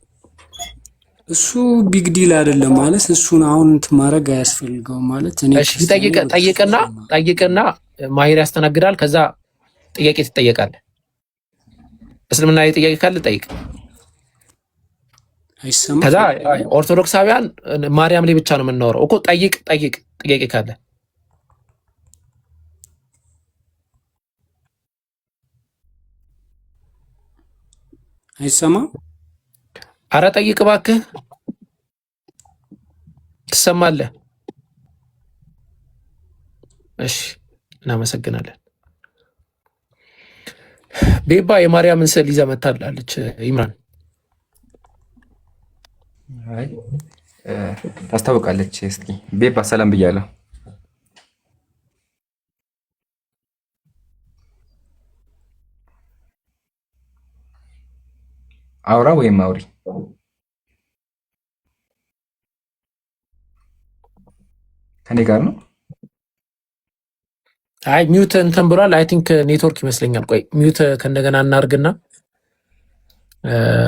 እሱ big deal አይደለም ማለት እሱን አሁን እንትን ማድረግ አያስፈልገውም ማለት እኔ እሺ ክርስቲያን ነኝ፣ በክርስቶስ ጠይቅና ነው የማምነው። ጠይቅና ማሂር ያስተናግዳል። ከዛ ጥያቄ ትጠየቃለህ። እስልምና ላይ ጥያቄ ካለ ጠይቅ። አይሰማም? ከዛ ኦርቶዶክሳውያን ማርያም ላይ ብቻ ነው የምናወራው እኮ። ጠይቅ ጠይቅ ጥያቄ ካለ። አይሰማም? አረ ጠይቅ እባክህ፣ ትሰማለህ። እሺ እናመሰግናለን። ቤባ የማርያምን ስዕል ይዛ መታላለች። ኢምራን አይ ታስታውቃለች። እስኪ ቤባ ሰላም ብያለሁ። አውራ ወይም አውሪ። ከኔ ጋር ነው። አይ mute እንትን ብሏል። I think network ይመስለኛል። ቆይ mute ከእንደገና እናርግና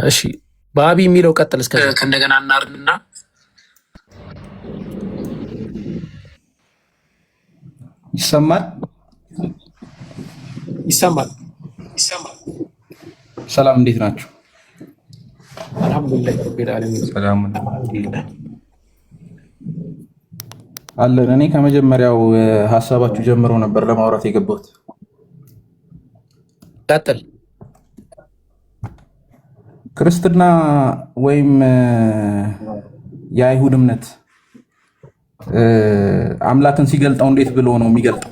እሺ በአቢ የሚለው ቀጥል። እስከዛ ከእንደገና እናርግና ይሰማል? ይሰማል። ሰላም፣ እንዴት ናችሁ? አልሐምዱሊላህ ረቢል ዓለሚን። ሰላም። አልሐምዱሊላህ። አለን። እኔ ከመጀመሪያው ሀሳባችሁ ጀምሮ ነበር ለማውራት የገባሁት። ቀጥል። ክርስትና ወይም የአይሁድ እምነት አምላክን ሲገልጠው እንዴት ብሎ ነው የሚገልጠው?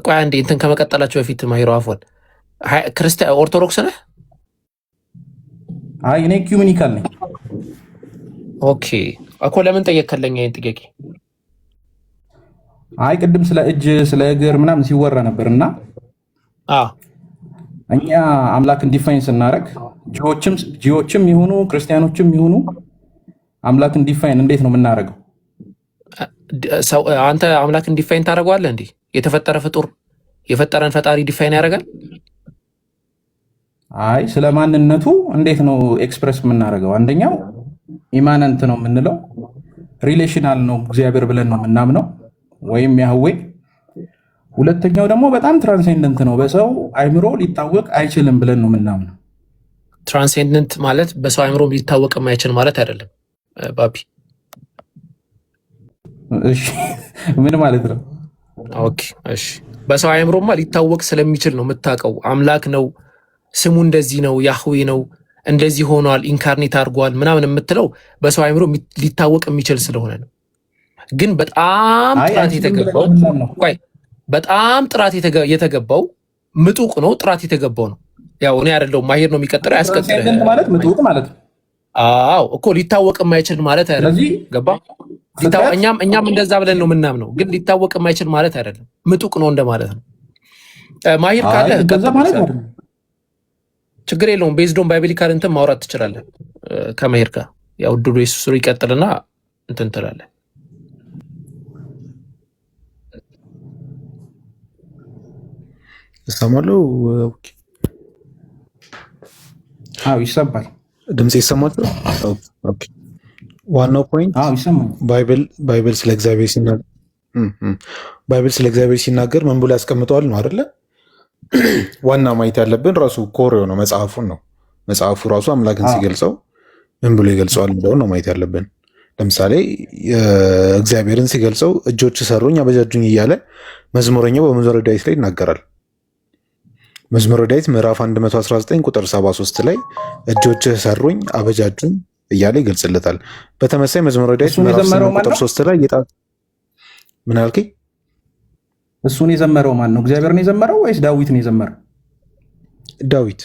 ቆይ አንዴ፣ እንትን ከመቀጠላቸው በፊት ማሂሮ አፎን ክርስቲያን ኦርቶዶክስ ነህ? አይ፣ እኔ ecumenical ነኝ። Okay እኮ ለምን ጠየቅከለኝ ይሄን ጥያቄ? አይ፣ ቅድም ስለ እጅ ስለ እግር ምናምን ሲወራ ነበር እና እኛ አምላክን define ስናደርግ Jew ዎችም ይሁኑ ክርስቲያኖችም ይሁኑ አምላክን define እንዴት ነው የምናደርገው? ሰው አንተ አምላክን define ታደርገዋለህ እንዴ? የተፈጠረ ፍጡር የፈጠረን ፈጣሪ define ያደርጋል? አይ ስለ ማንነቱ እንዴት ነው express የምናደርገው? አንደኛው immanent ነው የምንለው፣ relational ነው እግዚአብሔር ብለን ነው የምናምነው ወይም ያህዌ። ሁለተኛው ደግሞ በጣም transcendent ነው፣ በሰው አይምሮ ሊታወቅ አይችልም ብለን ነው የምናምነው። Transcendent ማለት በሰው አይምሮ ሊታወቅ የማይችል ማለት አይደለም ባቢ። እሺ ምን ማለት ነው? Okay እሺ። በሰው አይምሮማ ሊታወቅ ስለሚችል ነው የምታውቀው። አምላክ ነው፣ ስሙ እንደዚህ ነው፣ ያህዌ ነው፣ እንደዚህ ሆኗል፣ incarnate አድርጓል ምናምን የምትለው በሰው አይምሮ ሊታወቅ የሚችል ስለሆነ ነው። ግን በጣም አይ ጥራት አይችልም ብለን የተገባው ነው የምናምነው። ቆይ፣ በጣም ጥራት የተገባው ምጡቅ ነው፣ ጥራት የተገባው ነው። ያው እኔ አይደለሁም ማሄድ ነው የሚቀጥለው፣ ያስቀጥልህ። Transcendent ማለት ምጡቅ ማለት ነው። አዎ እኮ ሊታወቅ የማይችል ማለት አይደለም። ስለዚህ ገባ? ፍጥረት እኛም እንደዛ ብለን ነው የምናምነው። ግን ሊታወቅ የማይችል ማለት አይደለም፣ ምጡቅ ነው እንደማለት ነው። ማሂር አይ ካለ እንደዛ ቀጥል። ማለት አይደለም። ችግር የለውም። Based on biblical እንትን ማውራት ትችላለህ ከመሄድ ጋር። ያው ድሮ የሱ ይቀጥልና እንትን ትላለህ። እሰማለሁ። Okay። አዎ ይሰማል። ድምጽ ይሰማል። Okay። ዋናው point አዎ ይሰማል። Bible ስለ እግዚአብሔር ሲናገር Bible ስለ እግዚአብሔር ሲናገር ምን ብሎ ያስቀምጠዋል ነው አይደለ? ዋና ማየት ያለብን ራሱ core የሆነው መጽሐፉን ነው። መጽሐፉ ራሱ አምላክን ሲገልጸው ምን ብሎ ይገልጸዋል የሚለውን ነው ማየት ያለብን። ለምሳሌ እግዚአብሔርን ሲገልጸው እጆች ሰሩኝ አበጃጁኝ እያለ መዝሙረኛው በመዝሙረ ዳዊት ላይ ይናገራል። መዝሙረ ዳዊት ምዕራፍ 119 ቁጥር 73 ላይ እጆችህ ሰሩኝ አበጃጁኝ እያለ ይገልጽለታል። በተመሳይ መዝሙረ ዳዊት እሱን ምዕራፍ የዘመረው 8 ማን ቁጥር ነው? 3 ላይ ምን አልከኝ? እሱን የዘመረው ማን ነው? እግዚአብሔር ነው የዘመረው ወይስ ዳዊት ነው የዘመረው? ዳዊት።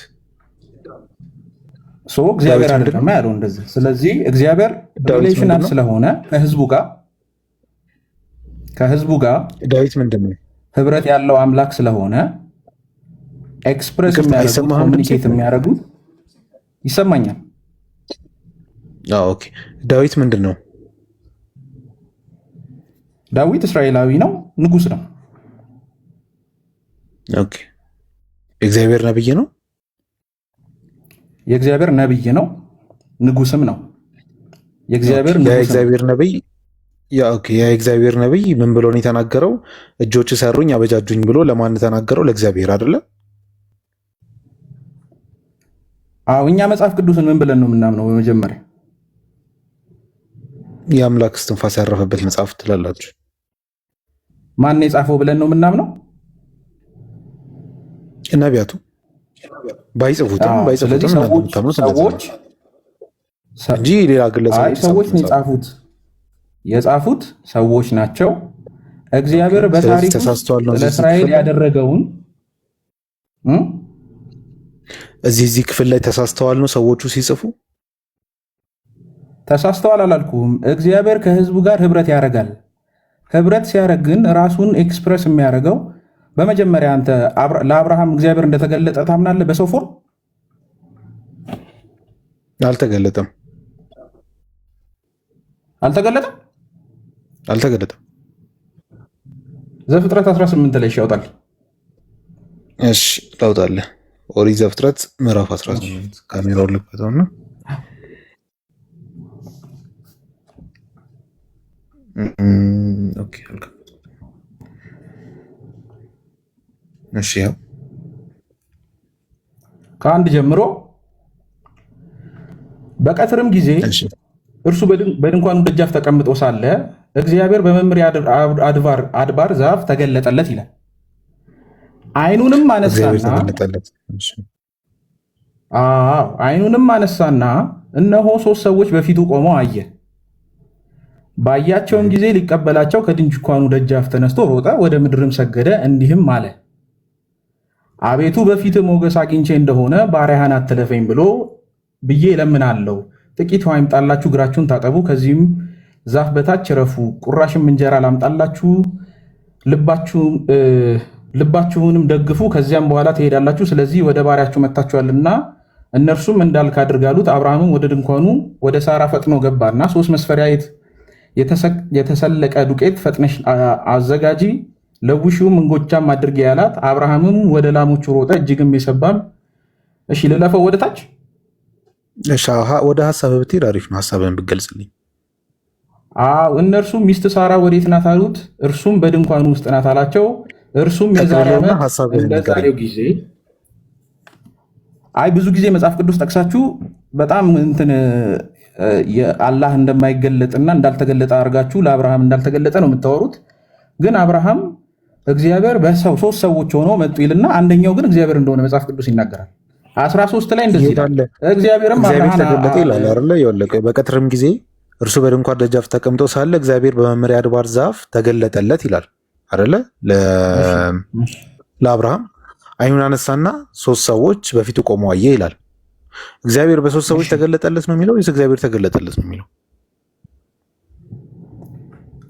So እግዚአብሔር ዳዊት ምንድን አይደለም ነው? ያለው እንደዚህ። ስለዚህ እግዚአብሔር ዳዊት relational ምንድን ነው? ስለሆነ ከህዝቡ ጋር ዳዊት ምንድን ነው? ህብረት ያለው አምላክ ስለሆነ express ይቅርታ የሚያደርጉት አይሰማህም ድምፄ? Communicate የሚያደርጉት ይሰማኛል። አዎ፣ okay። ዳዊት ምንድን ነው? ዳዊት እስራኤላዊ ነው፣ ንጉስ ነው። Okay። የእግዚአብሔር ነብይ ነው። የእግዚአብሔር ነብይ ነው፣ ንጉስም ነው። የእግዚአብሔር ያ ንጉስ ነው። የእግዚአብሔር ነብይ ያ okay፣ ያ የእግዚአብሔር ነብይ ምን ብሎ ነው የተናገረው? እጆች ሰሩኝ አበጃጁኝ ብሎ ለማን ተናገረው? ለእግዚአብሔር አይደለ? አዎ እኛ መጽሐፍ ቅዱስን ምን ብለን ነው የምናምነው? በመጀመሪያ የአምላክ እስትንፋስ ያረፈበት መጽሐፍ ትላላችሁ። ማን የጻፈው ብለን ነው የምናምነው? ነቢያቱ ባይጽፉትም አዎ፣ ስለዚህ ባይጽፉትም እናንተ ሰዎች የምታምኑት እንደዛ ነው ሰዎች እንጂ ሌላ አይ ግለሰቦች የጻፉት ሰዎች ነው መጽሐፍ። የጻፉት የጻፉት ሰዎች ናቸው። እግዚአብሔር ስለዚህ በታሪክ ውስጥ ተሳስተዋል ነው እዚህ እዚህ ለእስራኤል ክፍል ላይ ያደረገውን እም? እዚህ እዚህ ክፍል ላይ ተሳስተዋል ነው ሰዎቹ ሲጽፉ። ተሳስተዋል አላልኩም። እግዚአብሔር ከህዝቡ ጋር ህብረት ያደርጋል። ህብረት ሲያደርግ ግን ራሱን express የሚያደርገው በመጀመሪያ አንተ ለአብርሃም እግዚአብሔር እንደተገለጠ ታምናለህ? በሰው form አልተገለጠም፣ አልተገለጠም። አልተገለጠም። ዘፍጥረት 18 ላይ ያውጣል። እሺ ላውጣልህ። ኦሪት ዘፍጥረት ምዕራፍ 18 ካሜራውን ልክፈተውና okay አልከፈትኩም። እሺ ያው ከአንድ ጀምሮ በቀትርም ጊዜ እሺ እርሱ በድንኳኑ ደጃፍ ተቀምጦ ሳለ እግዚአብሔር በመምሬ አድባር ዛፍ ተገለጠለት ይላል። ዓይኑንም እግዚአብሔር አነሳና ተገለጠለት። እሺ አዎ ዓይኑንም አነሳና እነሆ ሦስት ሰዎች በፊቱ ቆመው አየ። ባያቸውም ጊዜ ሊቀበላቸው ከድንኳኑ ደጃፍ ተነስቶ ሮጠ፣ ወደ ምድርም ሰገደ፣ እንዲህም አለ፦ አቤቱ በፊትህ ሞገስ አግኝቼ እንደሆነ ባሪያህን አትለፈኝ ብሎ ብዬ እለምናለሁ። ጥቂት ውሃ ይምጣላችሁ፣ እግራችሁን ታጠቡ፣ ከዚህም ዛፍ በታች ረፉ። ቁራሽም እንጀራ ላምጣላችሁ፣ ልባችሁንም ደግፉ፣ ከዚያም በኋላ ትሄዳላችሁ። ስለዚህ ወደ ባሪያችሁ መጥታችኋልና እነርሱም እንዳልክ አድርግ አሉት። አብርሃምም ወደ ድንኳኑ ወደ ሳራ ፈጥኖ ገባና 3 መስፈሪያ የተሰለቀ ዱቄት ፈጥነሽ አዘጋጂ፣ ለውሺውም እንጎቻም አድርጊ ያላት። አብርሃምም ወደ ላሞቹ ሮጠ፣ እጅግም የሰባም። እሺ ልለፈው ወደ ታች። እሺ፣ ወደ ሀሳብህ ብትሄድ አሪፍ ነው። ሀሳብህን ብትገልጽልኝ። አዎ፣ እነርሱም ሚስትህ ሳራ ወዴት ናት አሉት። እርሱም በድንኳኑ ውስጥ ናት አላቸው። እርሱም የዛሬ ጠቅልለውና ዓመት ሀሳብህን እንደ ንገረኝ። ዛሬው ጊዜ። አይ፣ ብዙ ጊዜ መጽሐፍ ቅዱስ ጠቅሳችሁ በጣም እንትን አላህ እንደማይገለጥና እንዳልተገለጠ አድርጋችሁ ለአብርሃም እንዳልተገለጠ ነው የምታወሩት። ግን አብርሃም እግዚአብሔር በሰው ሶስት ሰዎች ሆኖ መጡ ይልና አንደኛው ግን እግዚአብሔር እንደሆነ መጽሐፍ ቅዱስ ይናገራል። 13 ላይ እንደዚህ የት ይላል። አለ? እግዚአብሔርም እግዚአብሔር አብርሃም ተገለጠ ይላል አይደለ? ይኸውልህ፣ በቀትርም ጊዜ እርሱ በድንኳን ደጃፍ ተቀምጦ ሳለ እግዚአብሔር በመምሬ አድባር ዛፍ ተገለጠለት ይላል አይደለ? ለአብርሃም አይኑን አነሳና ሶስት ሰዎች በፊቱ ቆመው አየ ይላል። እግዚአብሔር በሶስት ሰዎች ተገለጠለት ነው የሚለው ወይስ እግዚአብሔር ተገለጠለት ነው የሚለው?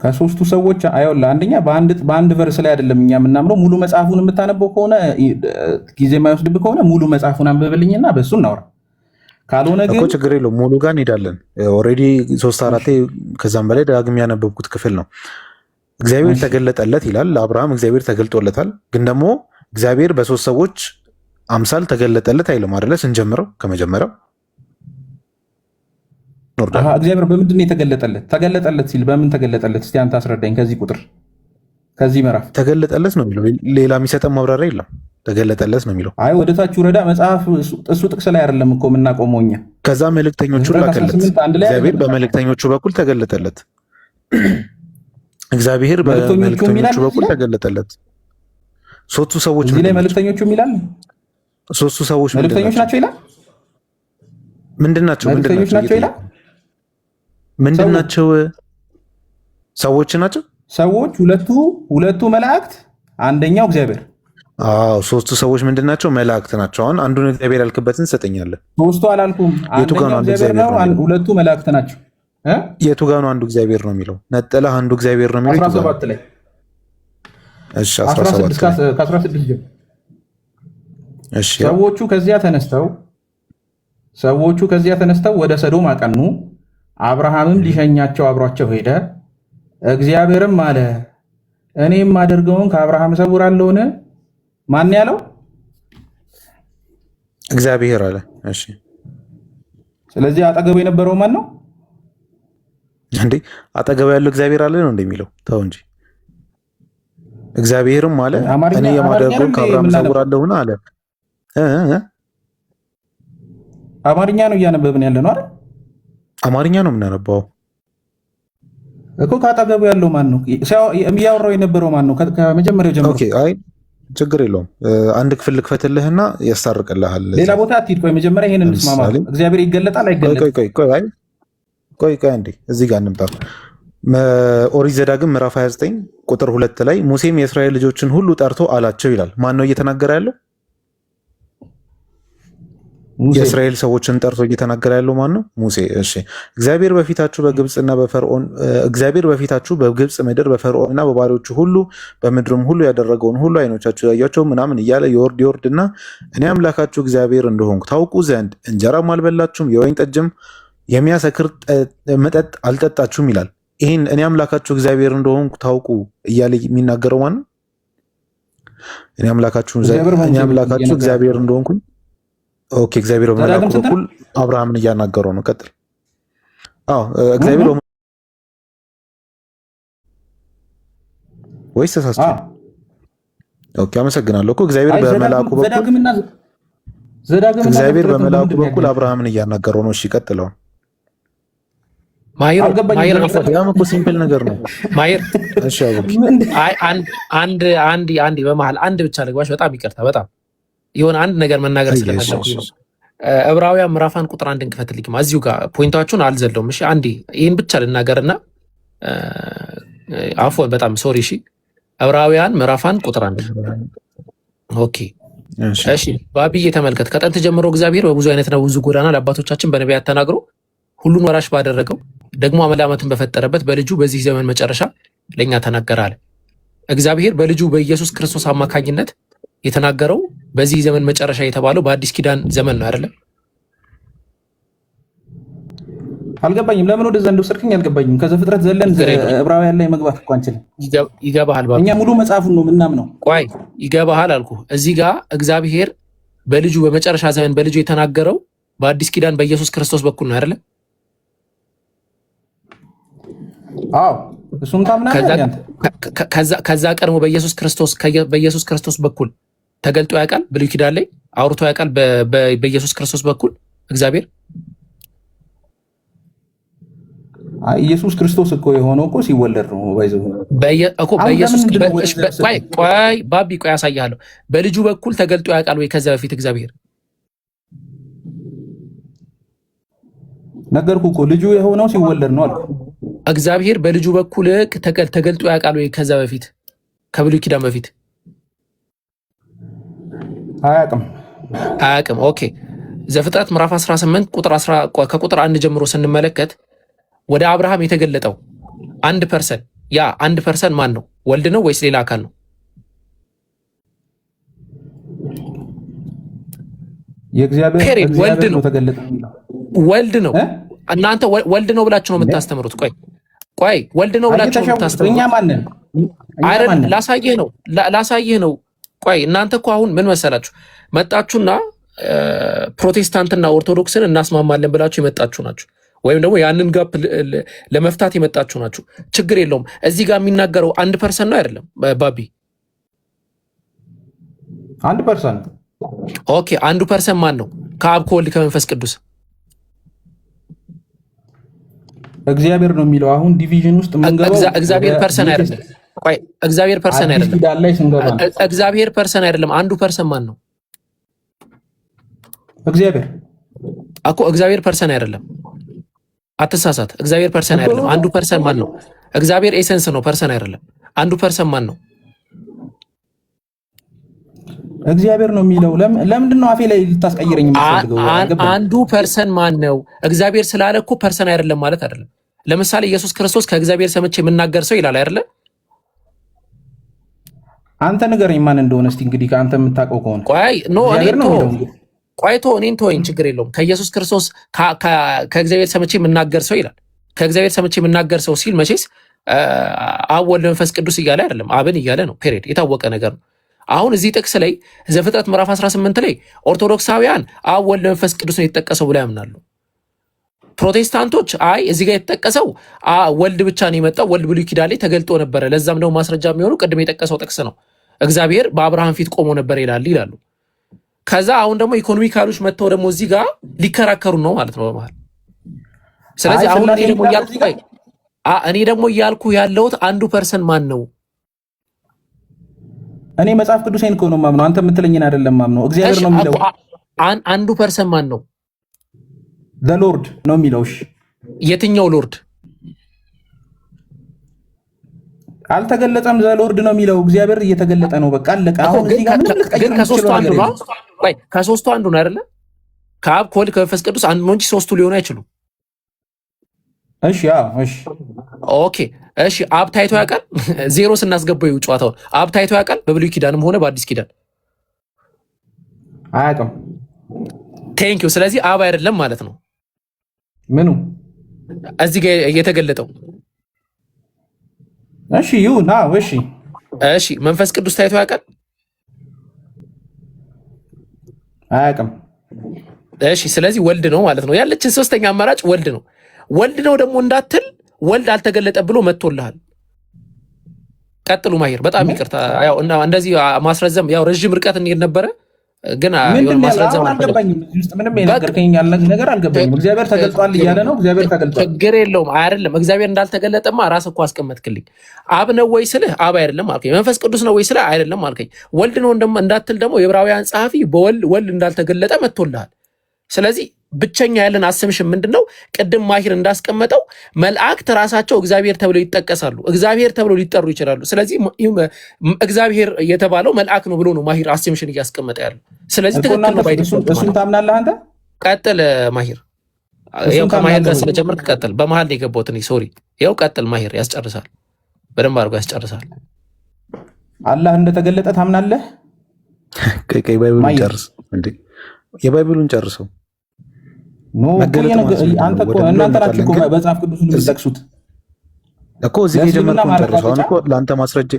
ከሶስቱ ሰዎች አይወላ አንደኛ በአንድ verse ላይ አይደለም እኛ የምናምነው። ሙሉ መጽሐፉን የምታነበው ከሆነ፣ ጊዜ የማይወስድብህ ከሆነ ሙሉ መጽሐፉን አንብብልኝና በሱ እናውራ። ካልሆነ እኮ ግን ችግር የለውም፣ ሙሉ ጋር እንሄዳለን። Already ሶስት አራቴ ከዛም በላይ ደጋግሜ ያነበብኩት ክፍል ነው። እግዚአብሔር ተገለጠለት ይላል። ለአብርሃም እግዚአብሔር ተገልጦለታል። ግን ደግሞ እግዚአብሔር በሶስት ሰዎች አምሳል ተገለጠለት አይልም አይደለ? ስንጀምረው ከመጀመሪያው እንወርዳለን። እግዚአብሔር በምንድን ነው የተገለጠለት? ተገለጠለት ሲል በምን ተገለጠለት? እስቲ አንተ አስረዳኝ። ከዚህ ቁጥር፣ ከዚህ ምዕራፍ። ተገለጠለት ነው የሚለው። ሌላ የሚሰጠን ማብራሪያ የለም። ተገለጠለት ነው የሚለው። አይ፣ ወደ ታች ውረዳ። መጽሐፍ እሱ ጥቅስ ላይ አይደለም እኮ የምናቆመው እኛ። ከዛ መልእክተኞቹን ዘፍጥረት ላከለት። 18:1 ላይ እግዚአብሔር አይደለም። በመልእክተኞቹ በኩል ተገለጠለት። እግዚአብሔር መልእክተኞቹ በመልእክተኞቹ የሚላል እዚህ በኩል ላይ? ተገለጠለት። ሶስቱ ሰዎች እዚህ ላይ ምንድን ናቸው? መልእክተኞቹ የሚላል? ሶስቱ ሰዎች ምንድን መልእክተኞች ናቸው? ናቸው ይላል። ምንድን ናቸው? ምንድን መልእክተኞች ናቸው? ናቸው ይላል። ምንድን ሰዎች። ናቸው? ሰዎች ናቸው። ሰዎች፣ ሁለቱ መላእክት፣ አንደኛው እግዚአብሔር። አዎ፣ ሶስቱ ሰዎች ምንድን ናቸው? መላእክት ናቸው። አሁን አንዱን እግዚአብሔር ያልክበትን ትሰጠኛለህ። ሶስቱ አላልኩም። የቱ ጋ ነው አንደኛው አንዱ እግዚአብሔር እግዚአብሔር ነው፣ ነው የሚለው? ሁለቱ መላእክት ናቸው እ? የቱ ጋ ነው አንዱ እግዚአብሔር ነው የሚለው? ነጥለህ አንዱ እግዚአብሔር ነው የሚለው የቱ ጋ ነው? 17 ላይ። እሺ፣ 17 16 ላይ። ከ16 ጀምሮ። እሺ፣ ያው ሰዎቹ ከዚያ ተነስተው ወደ ሰዶም አቀኑ። አብርሃምም ሊሸኛቸው አብሯቸው ሄደ። እግዚአብሔርም አለ፣ እኔ የማደርገውን ከአብርሃም እሰውራለሁን? ማን ያለው? እግዚአብሔር አለ። እሺ። ስለዚህ አጠገቡ የነበረው ማን ነው? እንዴ፣ አጠገብ ያለው እግዚአብሔር አለ ነው እንደሚለው? ተው እንጂ። እግዚአብሔርም አለ አማርኛ እኔ አማርኛ ነው የማደርገውን እንዴ ከአብርሃም የምናነበው? እሰውራለሁን አለ እ እ አማርኛ ነው እያነበብን ያለ ነው አይደል? አማርኛ ነው የምናነባው። እኮ ከአጠገቡ ያለው ማን ነው? እያወራው የነበረው ማን ነው? ከመጀመሪያው ጀምሮ። Okay፣ አይ ችግር የለውም። አንድ ክፍል ልክፈትልህና ያስታርቅልሃል። ሌላ ቦታ አትሂድ። ቆይ መጀመሪያ ይሄን እንስማማ። ለምሳሌ እግዚአብሔር ይገለጣል ቆይ አይገለጥም? ቆይ ቆይ ቆይ፣ አይ ቆይ ቆይ አንዴ እዚህ ጋር እንምጣ። ኦሪት ዘዳግም ምዕራፍ 29 ቁጥር 2 ላይ ሙሴም የእስራኤል ልጆችን ሁሉ ጠርቶ አላቸው ይላል። ማን ነው እየተናገረ ያለው? ሙሴ። የእስራኤል ሰዎችን ጠርቶ እየተናገረ ያለው ማን ነው? ሙሴ። እሺ፣ እግዚአብሔር በፊታችሁ በግብፅ ምድር በፈርዖንና በባሪያዎቹ ሁሉ በምድሩም ሁሉ ያደረገውን ሁሉ ዓይኖቻችሁ ያያቸው ምናምን እያለ ይወርድ ይወርድና እኔ አምላካችሁ እግዚአብሔር እንደሆንኩ ታውቁ ዘንድ እንጀራም አልበላችሁም፣ የወይን ጠጅም የሚያሰክር መጠጥ አልጠጣችሁም ይላል። ይህን እኔ አምላካችሁ እግዚአብሔር እንደሆንኩ ታውቁ እያለ የሚናገረው ማን ነው? እኔ አምላካችሁ እግዚአብሔር እኔ በሙሴ በኩል አምላካችሁ እየነገረ እግዚአብሔር እንደሆንኩኝ። Okay፣ እግዚአብሔር በመላኩ ዘዳግም ስንት ነው? በኩል አብርሃምን እያናገረው ነው። ቀጥል። አዎ፣ እግዚአብሔር ወይስ ተሳስቼ ነው? Okay፣ አመሰግናለሁ እኮ እግዚአብሔር አይ ዘዳግም በመላኩ በኩል ዘዳግምና እግዚአብሔር ዘፍጥረትን በመላኩ በምንድን ነው በኩል ያገናኘው? አብርሃምን እያናገረው ነው። እሺ፣ ቀጥለው። ማሂር አልገባኝም። ማሂር ዘፍጥረት አፍዋን። ያም እኮ simple ነገር ነው። ማሂር። እሺ አቡኪ። አይ፣ አንድ አንድ አንድ አንድ በመሀል አንድ ብቻ ልግባሽ። በጣም ይቅርታ፣ በጣም የሆነ አንድ ነገር መናገር አይ እሺ ስለፈለኩኝ እሺ ነው። ዕብራውያን ምዕራፍ 1 ቁጥር 1 እንክፈትልኝ። እዚሁ ጋር point ኣችሁን አልዘለውም። እሺ፣ አንዴ ይህን ብቻ ልናገርና አፎን በጣም sorry። እሺ፣ ዕብራውያን ምዕራፍ 1 ቁጥር 1። Okay። እሺ። እሺ ባብዬ ተመልከት። ከጥንት ጀምሮ እግዚአብሔር በብዙ አይነትና በብዙ ጎዳና ለአባቶቻችን በነቢያት ተናግሮ ሁሉን ወራሽ ባደረገው ደግሞ ዓለማትን በፈጠረበት በልጁ በዚህ ዘመን መጨረሻ ለእኛ ተናገረ አለ። እግዚአብሔር በልጁ በኢየሱስ ክርስቶስ አማካኝነት የተናገረው በዚህ ዘመን መጨረሻ የተባለው በአዲስ ኪዳን ዘመን ነው አይደለም? አልገባኝም። ለምን ወደዛ እንደወሰድከኝ አልገባኝም። ከዘፍጥረት ዘለን ዕብራውያን ላይ መግባት እኮ አንችልም። ይገባሃል። እኛ ሙሉ መጽሐፉን ነው የምናምነው። ቆይ ይገባሃል አልኩ። እዚህ ጋር እግዚአብሔር በልጁ በመጨረሻ ዘመን በልጁ የተናገረው በአዲስ ኪዳን በኢየሱስ ክርስቶስ በኩል ነው አይደለም? አዎ እሱን ታምናለህ። ከዛ ቀድሞ በኢየሱስ ክርስቶስ በኩል ተገልጦ ያውቃል? ብሉይ ኪዳን ላይ አውርቶ ያውቃል? በኢየሱስ ክርስቶስ በኩል እግዚአብሔር ኢየሱስ ክርስቶስ እኮ የሆነው እኮ ሲወለድ ነው። እኮ በኢየሱስ ቆይ ቆይ ባቢ ቆይ አሳይሃለሁ። በልጁ በኩል ተገልጦ ያውቃል ወይ? ከዛ በፊት እግዚአብሔር ነገርኩህ እኮ ልጁ የሆነው ሲወለድ ነው አልኩህ። እግዚአብሔር በልጁ በኩል ተገልጦ ያውቃል ወይ? ከዛ በፊት ከብሉይ ኪዳን በፊት አያውቅም፣ አያውቅም። Okay ዘፍጥረት ምዕራፍ 18 ከቁጥር 1 ጀምሮ ስንመለከት ወደ አብርሃም የተገለጠው አንድ person፣ ያ አንድ person ማን ነው? ወልድ ነው ወይስ ሌላ አካል ነው? ወልድ ነው። ወልድ ነው። እናንተ ወልድ ነው ብላችሁ ነው የምታስተምሩት። ቆይ ቆይ፣ ወልድ ነው ብላችሁ ነው የምታስተምሩት። አይደል? ላሳይህ ነው ላሳይህ ነው። ቆይ እናንተ እኮ አሁን ምን መሰላችሁ መጣችሁና ፕሮቴስታንትና ኦርቶዶክስን እናስማማለን ብላችሁ የመጣችሁ ናችሁ ወይም ደግሞ ያንን gap ለመፍታት የመጣችሁ ናችሁ። ችግር የለውም። እዚህ ጋር የሚናገረው አንድ person ነው አይደለም? ባቢ አንድ person። Okay፣ አንዱ person ማን ነው? ከአብ ከወልድ ከመንፈስ ቅዱስ እግዚአብሔር ነው የሚለው። አሁን division ውስጥ የምንገባው እግዚአብሔር person አይደለም። ቆይ እግዚአብሔር person አይደለም። እግዚአብሔር person አይደለም። አንዱ person ማን ነው? እግዚአብሔር እኮ እግዚአብሔር person አይደለም። አትሳሳት። እግዚአብሔር person አይደለም። አንዱ person ማን ነው? እግዚአብሔር essence ነው፣ person አይደለም። አንዱ person ማን ነው? እግዚአብሔር ነው የሚለው። ለምንድን ነው አፌ ላይ ልታስቀይረኝ የምትፈልገው? አንዱ person ማን ነው? እግዚአብሔር ስላለ እኮ person አይደለም ማለት አይደለም። ለምሳሌ ኢየሱስ ክርስቶስ ከእግዚአብሔር ሰምቼ የምናገር ሰው ይላል አይደለ? አንተ ንገረኝ ማን እንደሆነ እስቲ። እንግዲህ ከአንተ የምታውቀው ከሆነ ቆይ no እኔ ቆይቶ እኔን ተወኝ፣ ችግር የለውም። ከኢየሱስ ክርስቶስ ከእግዚአብሔር ሰምቼ የምናገር ሰው ይላል። ከእግዚአብሔር ሰምቼ የምናገር ሰው ሲል መቼስ አብ ወልድ መንፈስ ቅዱስ እያለ አይደለም፣ አብን እያለ ነው። Period፣ የታወቀ ነገር ነው። አሁን እዚህ ጥቅስ ላይ ዘፍጥረት ምዕራፍ 18 ላይ ኦርቶዶክሳውያን አብ ወልድ መንፈስ ቅዱስ ነው የተጠቀሰው ብለው ያምናሉ። ፕሮቴስታንቶች አይ እዚህ ጋር የተጠቀሰው ወልድ ብቻ ነው የመጣው፣ ወልድ ብሉይ ኪዳን ላይ ተገልጦ ነበረ። ለዛም ደግሞ ማስረጃ የሚሆኑ ቅድም የጠቀሰው ጥቅስ ነው። እግዚአብሔር በአብርሃም ፊት ቆሞ ነበር ይላል ይላሉ። ከዛ አሁን ደግሞ ecumenicalኦች መጥተው ደግሞ እዚህ ጋር ሊከራከሩ ነው ማለት ነው በመሀል። ስለዚህ አሁን እኔ ደግሞ እያልኩ ያለሁት አንዱ person ማን ነው? እኔ መጽሐፍ ቅዱሴን እኮ ነው የማምነው፣ አንተ የምትለኝን አይደለም የማምነው። እግዚአብሔር ነው የሚለው። አንዱ person ማን ነው? The Lord ነው የሚለው። እሺ የትኛው Lord? አልተገለጸም። The Lord ነው የሚለው። እግዚአብሔር እየተገለጠ ነው። በቃ አለቀ። አሁን እዚህ ጋር ምንም ግን ከሶስቱ አንዱ ነው። ቆይ ከሶስቱ አንዱ ነው አይደለ? ከአብ ከወልድ ከመንፈስ ቅዱስ አንዱ ነው እንጂ ሶስቱ ሊሆኑ አይችሉም። እሺ፣ አዎ፣ እሺ፣ Okay፣ እሺ። አብ ታይቶ ያውቃል? ዜሮ ስናስገባው ጨዋታውን አብ ታይቶ ያውቃል? በብሉይ ኪዳንም ሆነ በአዲስ ኪዳን አያውቅም። Thank you። ስለዚህ አብ አይደለም ማለት ነው። ምኑ እዚህ ጋር የተገለጠው? እሺ፣ ይሁን። አዎ፣ እሺ፣ እሺ። መንፈስ ቅዱስ ታይቶ ያውቃል? አያውቅም። እሺ፣ ስለዚህ ወልድ ነው ማለት ነው። ያለችን ሶስተኛ አማራጭ ወልድ ነው። ወልድ ነው ደግሞ እንዳትል ወልድ አልተገለጠ ብሎ መጥቶልሃል። ቀጥሉ ማሂር። በጣም ይቅርታ ያው እና እንደዚህ ማስረዘም ያው ረዥም ርቀት እንሄድ ነበረ ግን ማስረዘም አልገባኝም። እዚህ ውስጥ ምንም የነገርከኝ ነገር አልገባኝም። እግዚአብሔር ተገልጧል እያለ ነው። እግዚአብሔር ተገልጧል፣ ችግር የለውም አይደለም። እግዚአብሔር እንዳልተገለጠማ ራስህ እኮ አስቀመጥክልኝ። አብ ነው ወይ ስልህ አብ አይደለም አልከኝ። መንፈስ ቅዱስ ነው ወይ ስልህ አይደለም አልከኝ። ወልድ ነው እንዳትል ደግሞ የዕብራውያን ጸሐፊ በወልድ ወልድ እንዳልተገለጠ መጥቶልሃል። ስለዚህ ብቸኛ ያለን assumption ምንድን ነው? ቅድም ማሂር እንዳስቀመጠው መላእክት ራሳቸው እግዚአብሔር ተብለው ይጠቀሳሉ። እግዚአብሔር ተብለው ሊጠሩ ይችላሉ። ስለዚህ እግዚአብሔር የተባለው መልአክ ነው ብሎ ነው ማሂር assumption እያስቀመጠ ያለው። ስለዚህ ትክክል ነው። By default እሱን ታምናለህ አንተ? ቀጥል ማሂር። ያው ከማሂር ጋር ስለጀመርክ ቀጥል። በመሀል ነው የገባሁት እኔ sorry። ያው ቀጥል ማሂር፣ ያስጨርሳል። በደንብ አድርጎ ያስጨርሳል። አላህ እንደተገለጠ ታምናለህ? ቆይ Bible ኡን ማየ ጨርስ እንዴ! የ Bible ኡን ጨርሰው። No እኮ መገለጥ ማለት ምንድን ነው አንተ እኮ ወደሚለው እናንተ ናችሁ እንመጣለን። እኮ ግን መጽሐፍ ቅዱስን እዚህ የምትጠቅሱት እኮ እዚህ ጋር ለእስልምና የጀመርከውን ጨርሰው። አሁን ማረጋገጫ እኮ ለአንተ ማስረጃ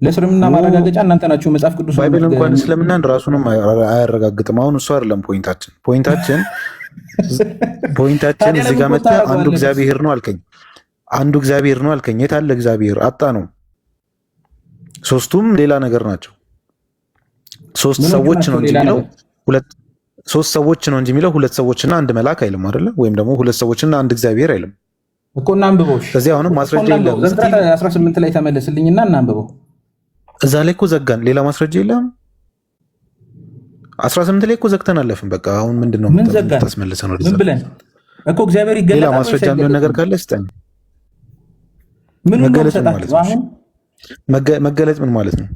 ለእስልምና No ማረጋገጫ እናንተ ናችሁ መጽሐፍ ቅዱስን Bible እንኳን እስልምናን ራሱንም አያረጋግጥም። አሁን እሱ አይደለም point ኣችን። point ኣችን point ኣችን ታዲያ እዚህ ለምን ጋር quote መጥተህ አንዱ ታደርገዋለህ? እግዚአብሔር ነው አልከኝ። አንዱ እግዚአብሔር ነው አልከኝ። የት አለ እግዚአብሔር? አጣ ነው። ሶስቱም ሌላ ነገር ናቸው። ሶስት ምኖቹ ሰዎች ናቸው ነው እንጂ ሌላ የሚለው ነገር? ሁለት ሶስት ሰዎች ነው እንጂ የሚለው ሁለት ሰዎችና አንድ መልአክ አይልም አይደለ? ወይም ደግሞ ሁለት ሰዎችና አንድ እግዚአብሔር አይልም። እኮ እናንብበው። እሺ ስለዚህ አሁንም እኮ ማስረጃ እናንብበው። የለም። ዘፍጥረት Still 18 ላይ ተመለስልኝና እናንብበው። እዛ ላይ እኮ ዘጋን። ሌላ ማስረጃ የለም። 18 ላይ እኮ ዘግተን አለፍን። በቃ አሁን ምንድን ነው ምን ዘጋን? የምታስመልሰን ወደዛ? ምን ብለን እኮ እግዚአብሔር ሌላ ይገለጣል ወይስ ማስረጃ የሚሆን ነገር አይገለጥም? ካለ ስጠኝ። ምኑን ነው መገለጽ ምን ማለት የምሰጣችሁ ነው? እሺ አሁን? መገለጽ ምን ማለት ነው?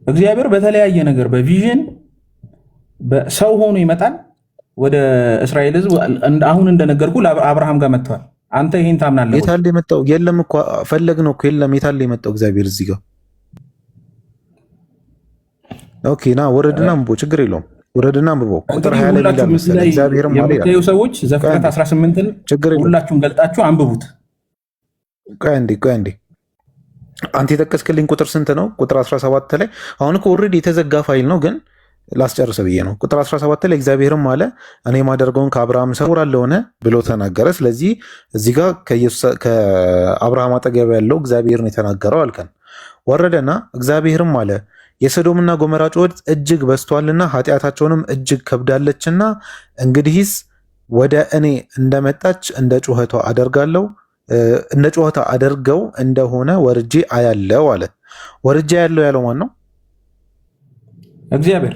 እግዚአብሔር በተለያየ ነገር በ vision ሰው ሆኖ ይመጣል ወደ እስራኤል ሕዝብ። አሁን እንደነገርኩ አብርሃም ጋር መጥተዋል። አንተ ይሄን ታምናለህ ወይ? የታለ የመጣው? የለም እኮ ፈለግ ነው እኮ የለም። የታለ የመጣው እግዚአብሔር እዚህ ጋር? Okay ና ወረድና አንብቦ፣ ችግር የለውም። ወረድና አንብቦ ቁጥር እንግዲህ 20 ላይ ምን ይላል ሁላችሁም እዚህ መሰለህ? ላይ እግዚአብሔርም አለ ይላል። የምታዩ ሰዎች ቆይ ዘፍጥረት አንዴ 18ን ችግር የለውም። ሁላችሁም ገልጣችሁ አንብቡት። ቆይ አንዴ ቆይ አንዴ አንተ የጠቀስክልኝ ቁጥር ስንት ነው? ቁጥር 17 ላይ አሁን እኮ already የተዘጋ ፋይል ነው፣ ግን ላስጨርሰ ብዬ ነው። ቁጥር 17 ላይ እግዚአብሔርም አለ እኔ የማደርገውን ከአብርሃም እሰውራለሁን ብሎ ተናገረ። ስለዚህ እዚህ ጋር ከአብርሃም አጠገብ ያለው እግዚአብሔር ነው የተናገረው አልከን። ወረደና እግዚአብሔርም አለ የሰዶምና ጎመራ ጩኸት እጅግ በዝቷልና ኃጢአታቸውንም እጅግ ከብዳለችና እንግዲህስ ወደ እኔ እንደመጣች እንደ ጩኸቷ አደርጋለሁ እንደ ጩኸቷ አደርገው እንደሆነ ወርጄ አያለው አለ። ወርጄ አያለው ያለው ማን ነው? እግዚአብሔር።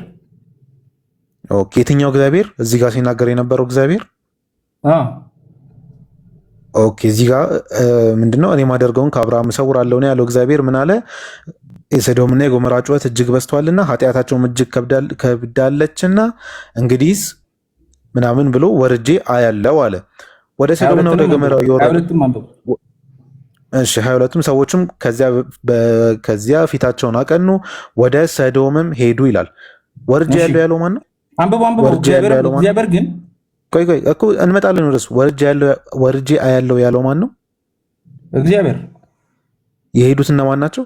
Okay፣ የትኛው እግዚአብሔር? እዚህ ጋር ሲናገር የነበረው እግዚአብሔር። አዎ። Okay፣ እዚህ ጋር ምንድነው? እኔ ማደርገውን ከአብርሃም እሰውራለሁ ነው ያለው እግዚአብሔር። ምን አለ? የሰዶምና የጎሞራ ጩኸት እጅግ በዝቷልና ኃጢአታቸውም እጅግ ከብዳለችና እንግዲህስ ምናምን ብሎ ወርጄ አያለው አለ። ወደ ሀያ ሰዶምና ወደ ሁለትንም ገሞራ አንብበው። ሀያ የወረዱ ሁለትም አንብበው። እሺ 22ም ሰዎችም ከዚያ ፊታቸውን አቀኑ ወደ ሰዶምም ሄዱ ይላል። ወርጄ እሺ ያለው ያለው ማን ነው? አንብበው አንብበው። ወርጄ ያለው እግዚአብሔር ያለው ማን ነው? እግዚአብሔር ግን ቆይ ቆይ እኮ እንመጣለን ወደሱ። ወርጄ አያለው ያለው ማን ነው? እግዚአብሔር የሄዱት እነማን ናቸው?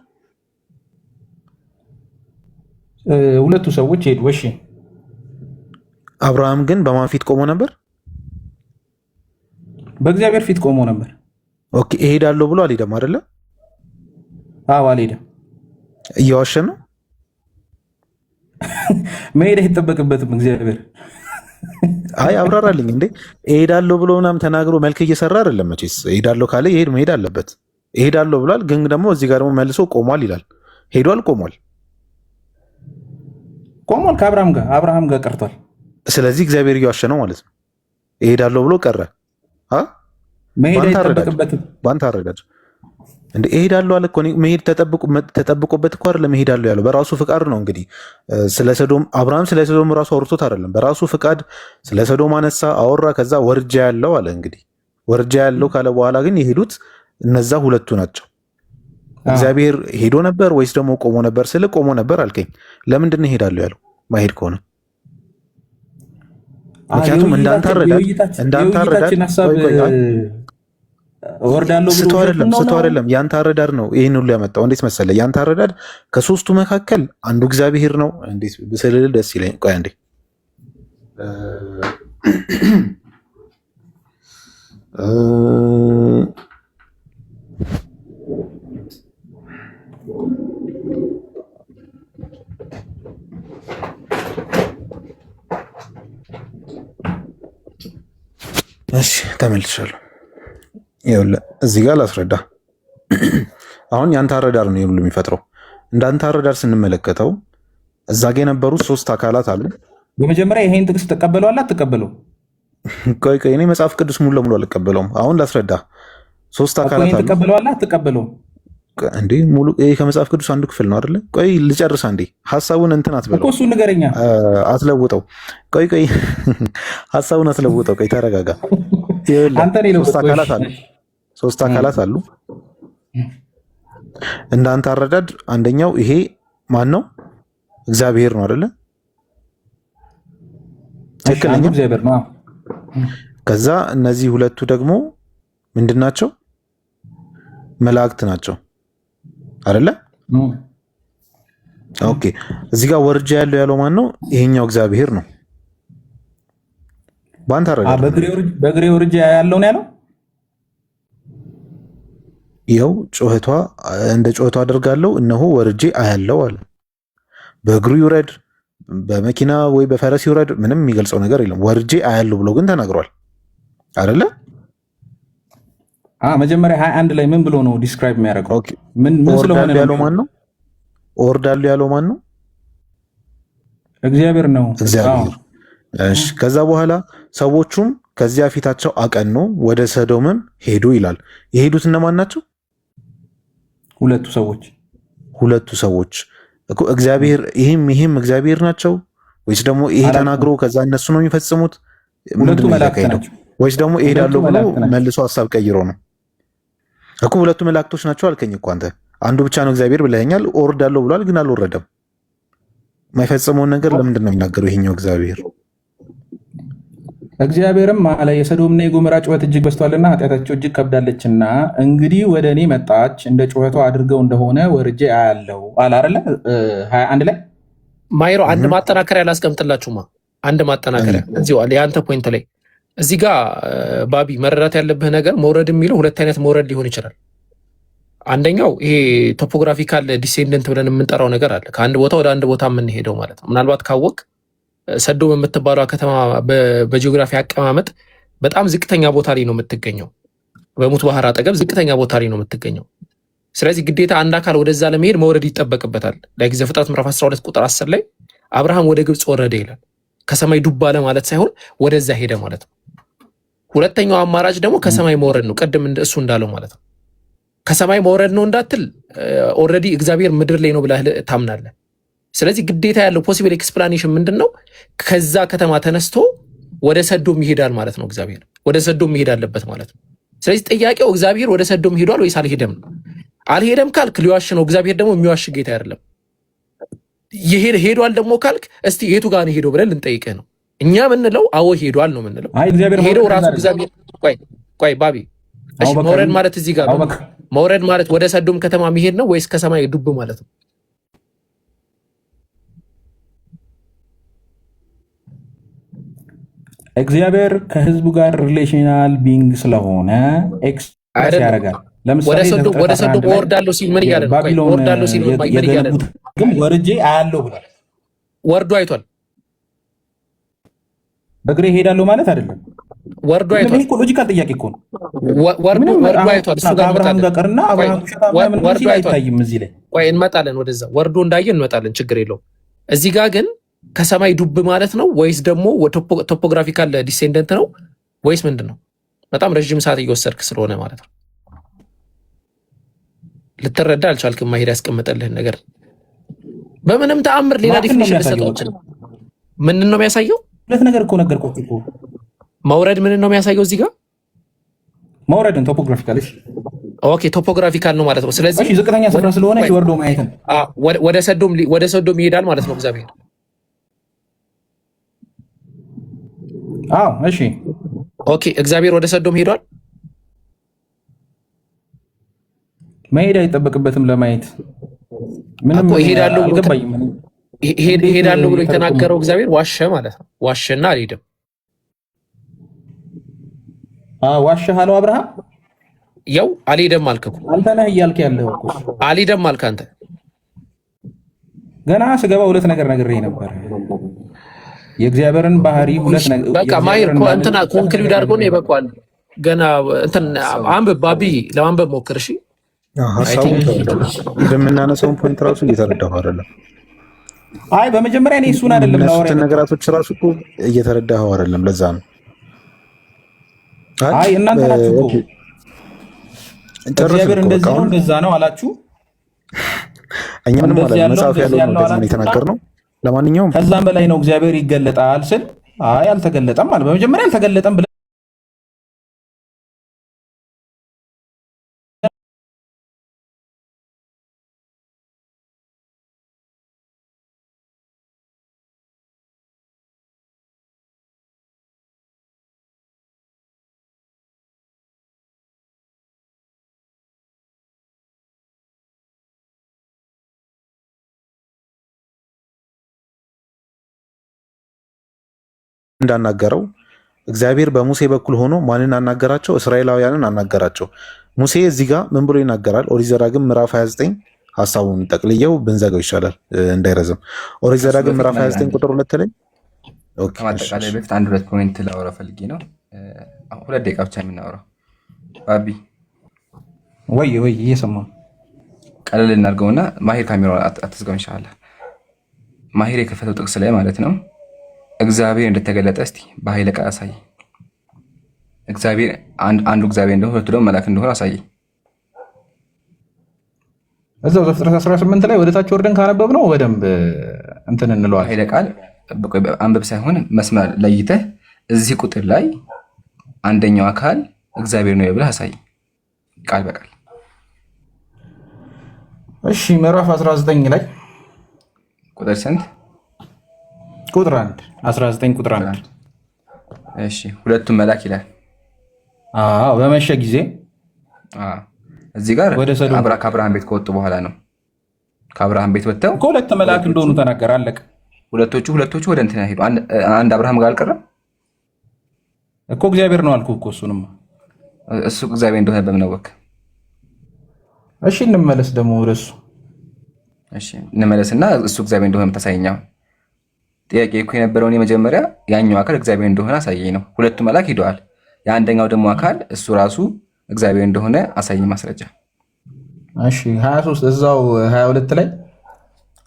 ሁለቱ ሰዎች ሄዱ። እሺ አብርሃም ግን በማን ፊት ቆሞ ነበር? በእግዚአብሔር ፊት ቆሞ ነበር። Okay እሄዳለሁ ብሎ አልሄደም አይደለ? አዎ አልሄደም። እየዋሸ ነው። መሄድ አይጠበቅበትም እግዚአብሔር። አይ አብራራልኝ እንዴ። እሄዳለሁ ብሎ ምናምን ተናግሮ መልክ እየሰራ አይደለም መቼስ። እሄዳለሁ ካለ ይሄድ መሄድ አለበት። እሄዳለሁ ብሏል፣ ግን ደግሞ እዚህ ጋር ደግሞ መልሶ ቆሟል ይላል። ሄዷል፣ ቆሟል። ቆሟል ከአብርሃም ጋር፣ አብርሃም ጋር ቀርቷል። ስለዚህ እግዚአብሔር እየዋሸ ነው ማለት ነው። እሄዳለሁ ብሎ ቀረ። አ መሄድ ባንተ አረዳድ አይጠበቅበትም። ባንተ አረዳድ እንደ እሄዳለሁ አለ እኮ። እኔ መሄድ ተጠብቆበት እኮ አይደለም እሄዳለሁ ያለው በራሱ ፍቃድ ነው። እንግዲህ ስለ ሰዶም አብርሃም ስለ ሰዶም ራሱ አውርቶት አይደለም፣ በራሱ ፍቃድ ስለ ሰዶም አነሳ፣ አወራ። ከዛ ወርጃ ያለው አለ። እንግዲህ ወርጃ ያለው ካለ በኋላ ግን የሄዱት እነዛ ሁለቱ ናቸው። እግዚአብሔር ሄዶ ነበር ወይስ ደግሞ ቆሞ ነበር? ስለ ቆሞ ነበር አልከኝ። ለምንድን ነው እሄዳለሁ ያለው ማሄድ ከሆነ? ምክንያቱም እንዳንተ አረዳድ እንዳንተ አረዳድ የውይይታችን ሀሳብ ቆይ ቆይ አይ እወርዳለሁ ብሎ ስቶ ውሸቱን አይደለም ነው ስቶ ነው አይደለም፣ ያንተ አረዳድ ነው ይህን ሁሉ ያመጣው። እንዴት መሰለ ያንተ አረዳድ ከሶስቱ መካከል አንዱ እግዚአብሔር ነው። እንዴት ብስልል ደስ ይለኝ። ቆይ አንዴ እሺ ተመልሻለሁ። ይኸውልህ እዚህ ጋር ላስረዳ። አሁን ያንተ አረዳድ ነው ይሄን ሁሉ የሚፈጥረው። እንዳንተ አረዳድ ስንመለከተው እዛ ጋ የነበሩት ሶስት አካላት አሉ። በመጀመሪያ ይሄን ጥቅስ ትቀበለዋለህ አትቀበለው? ቆይ ቆይ እኔ መጽሐፍ ቅዱስ ሙሉ ለሙሉ አልቀበለውም። አሁን ላስረዳ። ሶስት እኮ አካላት ይሄን አሉ ትቀበለዋለህ አትቀበለውም? እንዴ? ሙሉ ይሄ ከመጽሐፍ ቅዱስ አንዱ ክፍል ነው አይደለ? ቆይ ልጨርስ አንዴ። ሀሳቡን እንትን እኮ አትበለው፣ እሱ ንገረኛ። አትለውጠው። ቆይ ቆይ ሀሳቡን አትለውጠው። ቆይ ተረጋጋ። ይኸውልህ አንተ ነው ሶስት የለወጥከው። አካላት እሺ አሉ። ሶስት አካላት አሉ። እንዳንተ አረዳድ አንደኛው ይሄ ማን ነው? እግዚአብሔር ነው አይደለ? እሺ አንዱ ትክክለኛ። እግዚአብሔር ነው። ከዛ እነዚህ ሁለቱ ደግሞ ምንድን ናቸው? መላእክት ናቸው አይደለ? Okay። እዚህ ጋር ወርጄ ያለው ያለው ማን ነው? ይሄኛው እግዚአብሔር ነው። በአንተ አረዳድ በእግሬ ወርጄ ያለው ነው ያለው። ይኸው ጩኸቷ እንደ ጩኸቷ አደርጋለሁ፣ እነሆ ወርጄ አያለው አለ። በእግሩ ይውረድ በመኪና ወይ በፈረስ ይውረድ ምንም የሚገልጸው ነገር የለም። ወርጄ አያለው ብሎ ግን ተናግሯል አይደለ? መጀመሪያ 21 ላይ ምን ብሎ ነው describe የሚያደርገው? Okay። ምን ምን ስለሆነ እወርዳለሁ ነው ያለው ማን የሚወርደው? ነው? እወርዳለሁ ያለው ማን ነው? እግዚአብሔር ነው። አዎ እግዚአብሔር። እሺ። ከዛ በኋላ ሰዎቹም ከዚያ ፊታቸው አቀኑ፣ ወደ ሰዶምም ሄዱ ይላል። የሄዱት እነማን ናቸው? ሁለቱ ሰዎች። ሁለቱ ሰዎች እኮ። እግዚአብሔር ይህም ይህም እግዚአብሔር ናቸው ወይስ ደግሞ ይሄ አላልኩም። ተናግሮ ከዛ እነሱ ነው የሚፈጽሙት? ሁለቱ ምንድን ነው መላእክት እየተካሄደው? ናቸው። ወይስ ደግሞ ሁለቱ እሄዳለሁ ብሎ መላእክት ናቸው። መልሶ ሀሳብ ቀይሮ ነው እኮ? ሁለቱ መላእክቶች ናቸው አልከኝ እኮ አንተ። አንዱ ብቻ ነው እግዚአብሔር ብለኸኛል። እወርዳለሁ ብሏል፣ ግን አልወረደም። የማይፈጽመውን ነገር ለምንድን ነው የሚናገረው ይሄኛው እግዚአብሔር? እግዚአብሔርም አለ የሰዶምና የጎሞራ ጩኸት እጅግ በዝቷልና ኃጢአታቸው እጅግ ከብዳለችና እንግዲህ ወደ እኔ መጣች እንደ ጩኸቷ አድርገው እንደሆነ ወርጄ አያለው አለ አይደለ? 21 ላይ። ማይሮ አንድ ማጠናከሪያ ላስቀምጥላችሁማ። አንድ ማጠናከሪያ እዚሁ አለ የአንተ point ላይ። እዚህ ጋ ባቢ መረዳት ያለብህ ነገር መውረድ የሚለው ሁለት አይነት መውረድ ሊሆን ይችላል። አንደኛው ይሄ topographical descendant ብለን የምንጠራው ነገር አለ። ከአንድ ቦታ ወደ አንድ ቦታ የምንሄደው ማለት ነው። ምናልባት ካወቅ ሰዶም የምትባለው ከተማ በጂኦግራፊ አቀማመጥ በጣም ዝቅተኛ ቦታ ላይ ነው የምትገኘው። በሙት ባህር አጠገብ ዝቅተኛ ቦታ ላይ ነው የምትገኘው። ስለዚህ ግዴታ አንድ አካል ወደዛ ለመሄድ መውረድ ይጠበቅበታል። Like ዘፍጥረት ምዕራፍ 12 ቁጥር 10 ላይ አብርሃም ወደ ግብፅ ወረደ ይላል። ከሰማይ ዱብ አለ ማለት ሳይሆን ወደዛ ሄደ ማለት ነው። ሁለተኛው አማራጭ ደግሞ ከሰማይ መውረድ ነው። ቅድም እሱ እንዳለው ማለት ነው። ከሰማይ መውረድ ነው እንዳትል already እግዚአብሔር ምድር ላይ ነው ብለህ ታምናለህ። ስለዚህ ግዴታ ያለው possible explanation ምንድን ነው? ከዛ ከተማ ተነስቶ ወደ ሰዶም ይሄዳል ማለት ነው። እግዚአብሔር ወደ ሰዶም መሄድ አለበት ማለት ነው። ስለዚህ ጥያቄው እግዚአብሔር ወደ ሰዶም ሄዷል ወይስ አልሄደም ነው። አልሄደም ካልክ ሊዋሽ ነው። እግዚአብሔር ደግሞ የሚዋሽ ጌታ አይደለም። ሄዷል ደግሞ ካልክ እስቲ የቱ ጋር ነው ሄደው ብለን ልንጠይቅህ ነው። እኛ ምንለው አዎ ሄዷል ነው ምንለው። አይ እግዚአብሔር ሄደው መውረድ ራሱ አይደለም። እግዚአብሔር፣ ቆይ ቆይ ባቢ፣ እሺ አቡበከርን መውረድ ማለት እዚህ ጋር አቡበከር መውረድ ማለት ወደ ሰዶም ከተማ መሄድ ነው ወይስ ከሰማይ ዱብ ማለት ነው? እግዚአብሔር ከህዝቡ ጋር relational being ስለሆነ express አይደለም። ያደርጋል። ወደ ለምሳሌ ሰዶም ዘፍጥረት ወደ ሰዶም 11 ላይ እወርዳለሁ ሲል ምን እያለ ነው? ቆይ የባቢሎን እወርዳለሁ ሲል ምን እያለ ነው? የገነቡት ግንብ ወርጄ አያለሁ ብሏል። ወርዶ አይቷል። በእግሬ እሄዳለሁ ማለት አይደለም። ወርዶ ምንም አይቷል። ይሄ እኮ logical ጥያቄ እኮ ነው። ወርዶ ምንም ወርዶ አሁን አይቷል። እሱ ጋር ከአብርሃም እንመጣለን። ጋር ቀርና ቆይ አብርሃም ውሸታም ነው ምናምን ወርዶ ሲል አይቷል። አይታይም እዚህ ላይ። ቆይ እንመጣለን ወደዛ። ወርዶ እንዳየ እንመጣለን። ችግር የለውም። እዚህ ጋር ግን ከሰማይ ዱብ ማለት ነው ወይስ ደግሞ topographical descendant ነው ወይስ ምንድን ነው? በጣም ረዥም ሰዓት እየወሰድክ ስለሆነ ማለት ነው። ልትረዳ አልቻልክም። ማሄድ ያስቀመጠልህን ነገር በምንም ተአምር ሌላ ማንን ነው definition ልሰጠው የሚያሳየው? አልችልም። ምንን ነው የሚያሳየው? ሁለት ነገር እኮ ነገርኩህ እኮ። መውረድ ምንን ነው የሚያሳየው እዚህ ጋር? መውረድን topographical። እሺ። Okay topographical ነው ማለት ነው። ስለዚህ እሺ፣ ዝቅተኛ ስፍራ ስለሆነ ቆይ፣ ወርዶ ማየትን። ወደ ሰዶም ይሄዳል ማለት ነው እግዚአብሔር። አዎ እሺ። Okay እግዚአብሔር ወደ ሰዶም ሄዷል። መሄድ አይጠበቅበትም ለማየት። ምንም እኮ እሄዳለሁ ብሎ አልገባኝም። እንዴት እሄዳለሁ ብሎ የተረጎመው? የተናገረው እግዚአብሔር ዋሸ ማለት ነው። ዋሸና አልሄደም። ዋሸህ አለው አብርሃም። ያው አልሄደም አልክ እኮ። አንተ ነህ እያልክ ያለው እኮ። አልሄደም አልክ አንተ። ገና ስገባ ሁለት ነገር ነግሬህ ነበር። የእግዚአብሔርን ባህሪ ሁለት ነገር በቃ ማሂር የእግዚአብሔርን ማንነት እንትና ሁለት conclude ነገር አድርጎ ነው ነግሬህ ነበር። ይበቃዋል። ገና እንትን አንብብ ባቢ፣ ለማንበብ ሞክር። እሺ I ሀሳቡን think ተረዳሁ። የምናነሳውን point ራሱ እየተረዳሁ አይደለም። አይ በመጀመሪያ እኔ እሱን አይደለም ላወራ የሚነሱትን የመጣሁት። ነገራቶች ራሱ እኮ እየተረዳኸው አይደለም። ለዛ ነው። አይ አይ እናንተ ናችሁ እኮ Okay ጨረስን እግዚአብሔር እኮ በቃ እንደዚህ ነው አሁን እንደዛ ነው አላችሁ። እኛ ምንም እንደዚህ አላልንም። ያለው መጽሐፍ እንደዚህ ያለው ነው ያለው ደግመን አላችሁና የተናገርነው። ለማንኛውም ከዛም በላይ ነው እግዚአብሔር ይገለጣል ስል አይ አልተገለጠም አለ። በመጀመሪያ አልተገለጠም ብለህ እንዳናገረው እግዚአብሔር በሙሴ በኩል ሆኖ ማንን አናገራቸው? እስራኤላውያንን አናገራቸው። ሙሴ እዚህ ጋር ምን ብሎ ይናገራል? ኦሪት ዘዳግም ምዕራፍ 29፣ ሀሳቡን ጠቅልየው ብንዘጋው ይሻላል እንዳይረዝም። ኦሪት ከሱ ዘዳግም በፊት ምዕራፍ ማሂር 29 አንዴ ቁጥር 2 ላይ okay፣ እሺ፣ ከማጠቃለያ እሺ። በፊት አንድ ሁለት point ላወራ ፈልጌ ነው። 2 ደቂቃ ብቻ የምናወራው ባቢ። ወይ ወይ፣ እየሰማሁ። ቀለል እናድርገውና ማሂር ካሜራ አትዝጋው ኢንሻአላህ። ማሂር የከፈተው ጥቅስ ላይ ማለት ነው እግዚአብሔር እንደተገለጠ እስቲ በኃይለ ቃል አሳይ። እግዚአብሔር አንዱ እግዚአብሔር እንደሆነ፣ ሁለቱ ደግሞ መልአክ እንደሆነ አሳይ። እዛው ዘፍጥረት 18 ላይ ወደ ታች ወርደን ካነበብ ነው በደንብ እንትን እንለዋለን። በኃይለ ቃል አንብብ ሳይሆን መስመር ለይተህ እዚህ ቁጥር ላይ አንደኛው አካል እግዚአብሔር ነው ብለህ አሳይ፣ ቃል በቃል። እሺ፣ ምዕራፍ 19 ላይ። ቁጥር ስንት? ቁጥር 1፣ 19 ቁጥር ቁጥር 1። 1። እሺ፣ ሁለቱም መልአክ ይላል። አዎ፣ በመሸ ጊዜ አዎ። እዚህ ጋር ወደ ሰዶም ከአብርሃም ቤት ከወጡ በኋላ ነው። ከአብርሃም ቤት ወጥተው እኮ ሁለት መልአክ ሁለቶቹ እንደሆኑ ተናገረ። አለቀ። ሁለቶቹ ወደ እንትና ሄዱ። አንድ አብርሃም ጋር አልቀረም። እኮ እግዚአብሔር ነው አልኩህ እኮ እሱንማ። እሱ እግዚአብሔር እንደሆነ በምን አወቅህ? እሺ፣ እንመለስ ደግሞ ወደ እሱ። እሺ፣ እንመለስና እሱ እግዚአብሔር እንደሆነ የምታሳየኝ አሁን ጥያቄ እኮ የነበረውን የመጀመሪያ ያኛው አካል እግዚአብሔር እንደሆነ አሳየኝ ነው። ሁለቱ መልአክ ሂደዋል። የአንደኛው ደግሞ አካል እሱ ራሱ እግዚአብሔር እንደሆነ አሳየኝ ማስረጃ። እሺ፣ 23፣ እዛው 22 ላይ።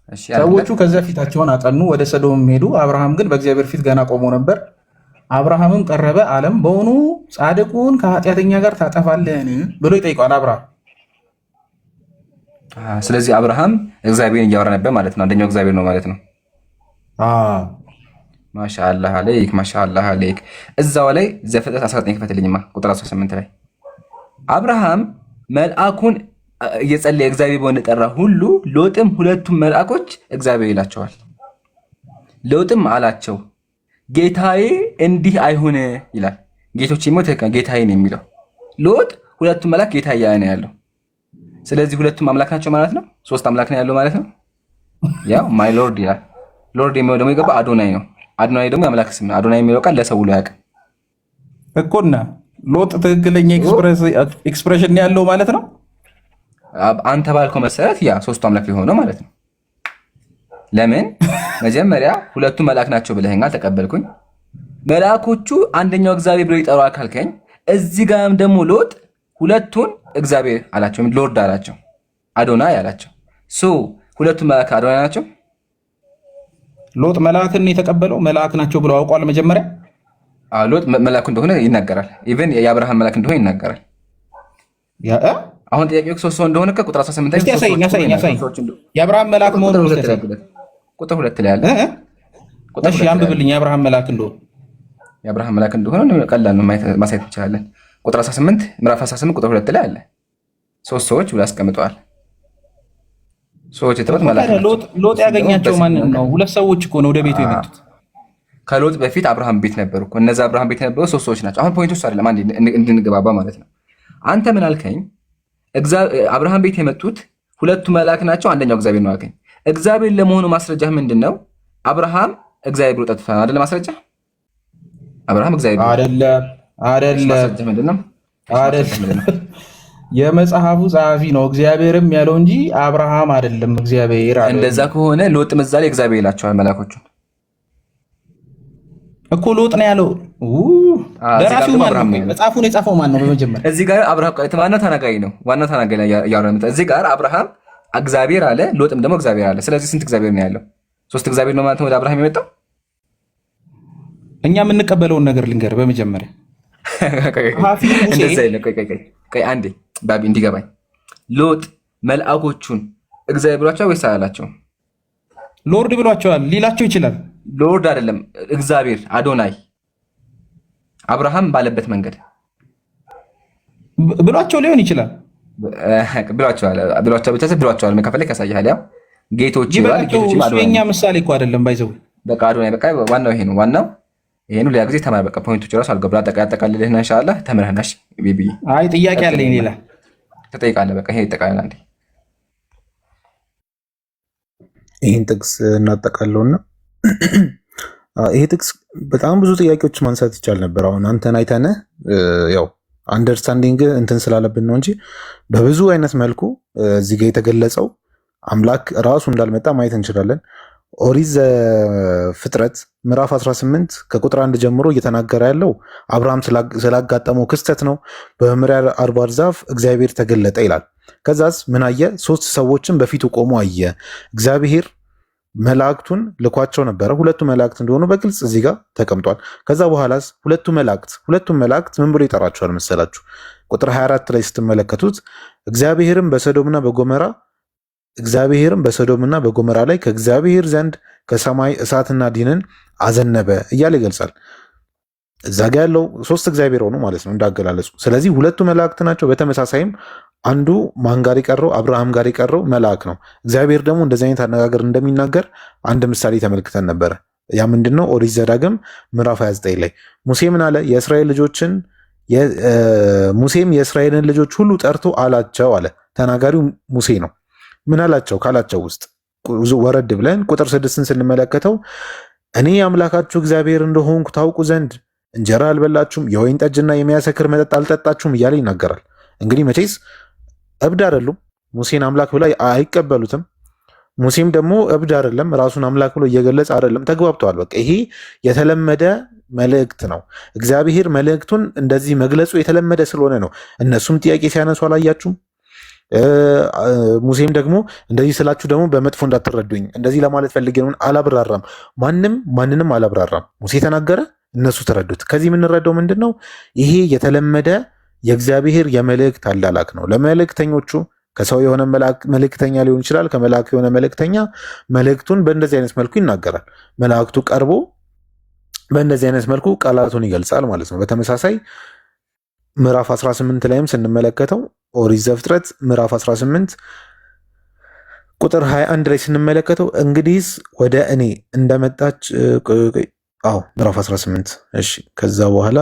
እሺ አይደለ? ሰዎቹ ከዚያ ፊታቸውን አቀኑ፣ ወደ ሰዶም ሄዱ። አብርሃም ግን በእግዚአብሔር ፊት ገና ቆሞ ነበር። አብርሃምም ቀረበ አለም፣ በውኑ ጻድቁን ከኃጢአተኛ ጋር ታጠፋለህን ብሎ ይጠይቀዋል አብርሃም። ስለዚህ አብርሃም እግዚአብሔርን እያወራ ነበር ማለት ነው። አንደኛው እግዚአብሔር ነው ማለት ነው። አዎ። ማሻአላህ አለይክ፣ ማሻአላህ አለይክ። እዛው ላይ ዘፍጥረት 19 ክፈትልኝማ፣ ቁጥር 18 ላይ አብርሃም መልአኩን እየጸለየ እግዚአብሔር በሆነ ጠራ ሁሉ ሎጥም ሁለቱም መልአኮች እግዚአብሔር ይላቸዋል። ሎጥም አላቸው ጌታዬ እንዲህ አይሁን ይላል። ጌቶች የሚለው ትክክል ጌታዬ ነው የሚለው። ሎጥ ሁለቱም መልአክ ጌታዬ እያለ ነው ያለው። ስለዚህ ሁለቱም አምላክ ናቸው ማለት ነው። ሶስት አምላክ ነው ያለው ማለት ነው። ያው my Lord ይላል። Lord የሚለው ደግሞ የገባ አዶናይ ነው። አዶናይ ደግሞ የአምላክ ስም ነው። አዶናይ የሚለው ቃል ለሰው ውሎ አያውቅም። እኮና ሎጥ ትክክለኛ expression ያለው ማለት ነው። አንተ ባልከው መሰረት ያ ሶስቱ አምላክ ሊሆነው ማለት ነው። ለምን መጀመሪያ ሁለቱ መልአክ ናቸው ብለኸኛል፣ ተቀበልኩኝ። መልአኮቹ አንደኛው እግዚአብሔር ብሎ ይጠራዋል ካልከኝ፣ እዚህ ጋርም ደግሞ ሎጥ ሁለቱን እግዚአብሔር አላቸው፣ Lord አላቸው፣ አዶናይ አላቸው። So ሁለቱም መልአክ አዶናይ ናቸው። ሎጥ መልአክን የተቀበለው መልአክ ናቸው ብሎ አውቋል መጀመሪያ። አዎ፣ ሎጥ መልአኩ እንደሆነ ይናገራል። Even የአብርሃም መልአክ እንደሆነ ይናገራል። ያ እ? አሁን ጥያቄው ሶስት ሰው እንደሆነ ከቁጥር 18 ላይ እስቲ ሶስት ያሳይኝ ሰዎች ያሳይኝ ያሳይኝ የአብርሃም መልአክ ቁጥር መሆኑን እስቲ 2 ላይ ያሳይኝ። ቁጥር 2 ላይ አለ። እ? እ? ቁጥር እሺ 2 ላይ አለ። አንብብልኝ የአብርሃም መልአክ እንደሆነ። የአብርሃም መልአክ እንደሆነ ቀላል ነው፣ ማሳየት እንችላለን። ቁጥር 18፣ ምዕራፍ 18 ቁጥር 2 ላይ አለ። ሶስት ሰዎች ብሎ አስቀምጠዋል። ሰዎች የተባሉት መልአክ ታዲያ ናቸው። ሎጥ ሎጥ እሱም ደግሞ ያገኛቸው በሴት ማንን መንገድ ነው? ሁለት ሰዎች እኮ ነው ወደ ቤቱ የመጡት። ከሎጥ በፊት አብርሃም ቤት ነበሩ እኮ። እነዛ አብርሃም ቤት የነበሩ ሶስት ሰዎች ናቸው። አሁን point ኡ እሱ አይደለም፣ አንዴ እንድንግባባ ማለት ነው። አንተ ምን አልከኝ? አብርሃም ቤት የመጡት ሁለቱ መልአክ ናቸው፣ አንደኛው እግዚአብሔር ነው አልከኝ። እግዚአብሔር ለመሆኑ ማስረጃህ ምንድን ነው? አብርሃም እግዚአብሔር ብሎ ጠርቶታል አይደለ? ማስረጃ አብርሃም እግዚአብሔር ብሎ አይደለም። እሺ፣ አይደለም። ማስረጃህ ምንድን ነው? እሺ፣ ማስረጃህ ምንድን ነው? አይደለም። የመጽሐፉ ጸሐፊ ነው እግዚአብሔርም ያለው እንጂ አብርሃም አይደለም እግዚአብሔር አለ። እንደዛ ከሆነ ሎጥ ምሳሌ እግዚአብሔር ይላቸዋል መላኮቹን። እኮ ሎጥ ነው ያለው። እዚህ ጋር ደራሲው ደግሞ ማን አብርሃም ነው? ነው ያለው። መጽሐፉን የጻፈው ማን ነው? በመጀመሪያ እዚህ ጋር አብርሃም ዋናው ተናጋሪ ነው። ዋናው ተናጋሪ ላይ እያወራ ነው። እዚህ ጋር አብርሃም እግዚአብሔር አለ፣ ሎጥም ደግሞ እግዚአብሔር አለ። ስለዚህ ስንት እግዚአብሔር ነው ያለው? ሶስት እግዚአብሔር ነው ማለት ነው ወደ አብርሃም የመጣው። እኛ የምንቀበለውን ነገር ልንገር። በመጀመሪያ ጸሐፊው ሙሴ እንደዛ የለም። ቆይ ቆይ ቆይ ቆይ አንዴ ባቢ እንዲገባኝ፣ ሎጥ መልአኮቹን እግዚአብሔር ብሏቸዋል ወይስ አላላቸውም? Lord ብሏቸዋል ሊላቸው ይችላል። Lord አይደለም፣ እግዚአብሔር አዶናይ አብርሃም ባለበት መንገድ ብሏቸው ሊሆን ይችላል። ብሏቸዋል። ብሏቸዋል ብቻ ሳይሆን ብሏቸዋል። መከፈል ያሳይሃል። ያው ጌቶች ይላል። ይበላቸው። ጌቶች እሱ አዶናይ የኛ ነው። ምሳሌ እኮ አይደለም by the way። በቃ አዶናይ፣ በቃ ዋናው ይሄ ነው። ዋናው ይሄ ነው። ሌላ ጊዜ ተማር። በቃ point ኦች ራሱ አልገቡ ያጠቃልልህና ኢንሻአላህ ተምረህናሽ baby። አይ፣ ጥያቄ አለኝ ሌላ። ትጠይቃለህ። በቃ ይሄ ይጠቃልላል። አንዴ ይህን ጥቅስ እናጠቃለውና ይሄ ጥቅስ በጣም ብዙ ጥያቄዎች ማንሳት ይቻል ነበር። አሁን አንተን አይተንህ ያው understanding እንትን ስላለብን ነው እንጂ በብዙ አይነት መልኩ እዚህ ጋ የተገለጸው አምላክ ራሱ እንዳልመጣ ማየት እንችላለን። ኦሪት ዘፍጥረት ምዕራፍ 18 ከቁጥር 1 ጀምሮ እየተናገረ ያለው አብርሃም ስላጋጠመው ክስተት ነው። በመምሬ አድባር ዛፍ እግዚአብሔር ተገለጠ ይላል። ከዛስ ምን አየ? ሶስት ሰዎችን በፊቱ ቆሞ አየ። እግዚአብሔር መላእክቱን ልኳቸው ነበረ። ሁለቱ መላእክት እንደሆኑ በግልጽ እዚህ ጋር ተቀምጧል። ከዛ በኋላስ ሁለቱም መላእክት ምን ብሎ ይጠራቸዋል መሰላችሁ? ቁጥር 24 ላይ ስትመለከቱት እግዚአብሔርም በሰዶምና በጎመራ ላይ ከእግዚአብሔር ዘንድ ከሰማይ እሳትና ዲንን አዘነበ እያለ ይገልጻል። እዛ ጋ ያለው ሶስት እግዚአብሔር ሆኑ ማለት ነው እንዳገላለጹ። ስለዚህ ሁለቱ መላእክት ናቸው። በተመሳሳይም አንዱ ማን ጋር የቀረው? አብርሃም ጋር የቀረው መልአክ ነው። እግዚአብሔር ደግሞ እንደዚህ አይነት አነጋገር እንደሚናገር አንድ ምሳሌ ተመልክተን ነበረ። ያ ምንድን ነው? ኦሪት ዘዳግም ምዕራፍ 29 ላይ ሙሴ ምን አለ? የእስራኤል ልጆችን ሙሴም የእስራኤልን ልጆች ሁሉ ጠርቶ አላቸው አለ። ተናጋሪው ሙሴ ነው። ምን አላቸው? ካላቸው ውስጥ ወረድ ብለን ቁጥር 6ን ስንመለከተው እኔ አምላካችሁ እግዚአብሔር እንደሆንኩ ታውቁ ዘንድ እንጀራ አልበላችሁም፣ የወይን ጠጅና የሚያሰክር መጠጥ አልጠጣችሁም እያለ ይናገራል። እንግዲህ መቼስ እብድ አይደሉም። ሙሴን አምላክ ብላ አይቀበሉትም። ሙሴም ደግሞ እብድ አይደለም፣ ራሱን አምላክ ብሎ እየገለጸ አይደለም። ተግባብተዋል። በቃ ይሄ የተለመደ መልእክት ነው። እግዚአብሔር መልእክቱን እንደዚህ መግለጹ የተለመደ ስለሆነ ነው። እነሱም ጥያቄ ሲያነሱ አላያችሁም? ሙሴም ደግሞ እንደዚህ ስላችሁ ደግሞ በመጥፎ እንዳትረዱኝ እንደዚህ ለማለት ፈልጌ ነው፣ አላብራራም። ማንም ማንንም አላብራራም። ሙሴ ተናገረ፣ እነሱ ተረዱት። ከዚህ የምንረዳው ምንድን ነው? ይሄ የተለመደ የእግዚአብሔር የመልእክት አላላክ ነው። ለመልእክተኞቹ ከሰው የሆነ መልእክተኛ ሊሆን ይችላል፣ ከመልአክ የሆነ መልእክተኛ መልእክቱን በእንደዚህ አይነት መልኩ ይናገራል። መላእክቱ ቀርቦ በእንደዚህ አይነት መልኩ ቃላቱን ይገልጻል ማለት ነው። በተመሳሳይ ምዕራፍ 18 ላይም ስንመለከተው፣ ኦሪት ዘፍጥረት ምዕራፍ 18 ቁጥር 21 ላይ ስንመለከተው እንግዲህስ ወደ እኔ እንደመጣች፣ አዎ ምዕራፍ 18፣ እሺ። ከዛ በኋላ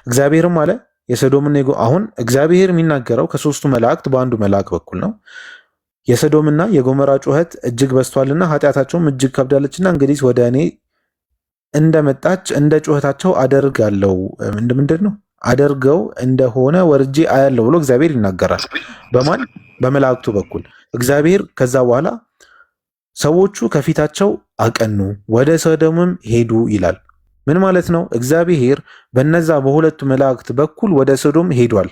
እግዚአብሔርም አለ የሰዶምና፣ አሁን እግዚአብሔር የሚናገረው ከሶስቱ መላእክት በአንዱ መልአክ በኩል ነው። የሰዶምና የጎመራ ጩኸት እጅግ በዝቷልና ኃጢአታቸውም እጅግ ከብዳለችና እንግዲህ ወደ እኔ እንደመጣች እንደ ጩኸታቸው አደርጋለሁ፣ ምንድን ነው፣ አደርገው እንደሆነ ወርጄ አያለሁ ብሎ እግዚአብሔር ይናገራል። በማን? በመላእክቱ በኩል እግዚአብሔር። ከዛ በኋላ ሰዎቹ ከፊታቸው አቀኑ፣ ወደ ሰዶምም ሄዱ ይላል። ምን ማለት ነው? እግዚአብሔር በነዛ በሁለቱ መላእክት በኩል ወደ ሰዶም ሄዷል።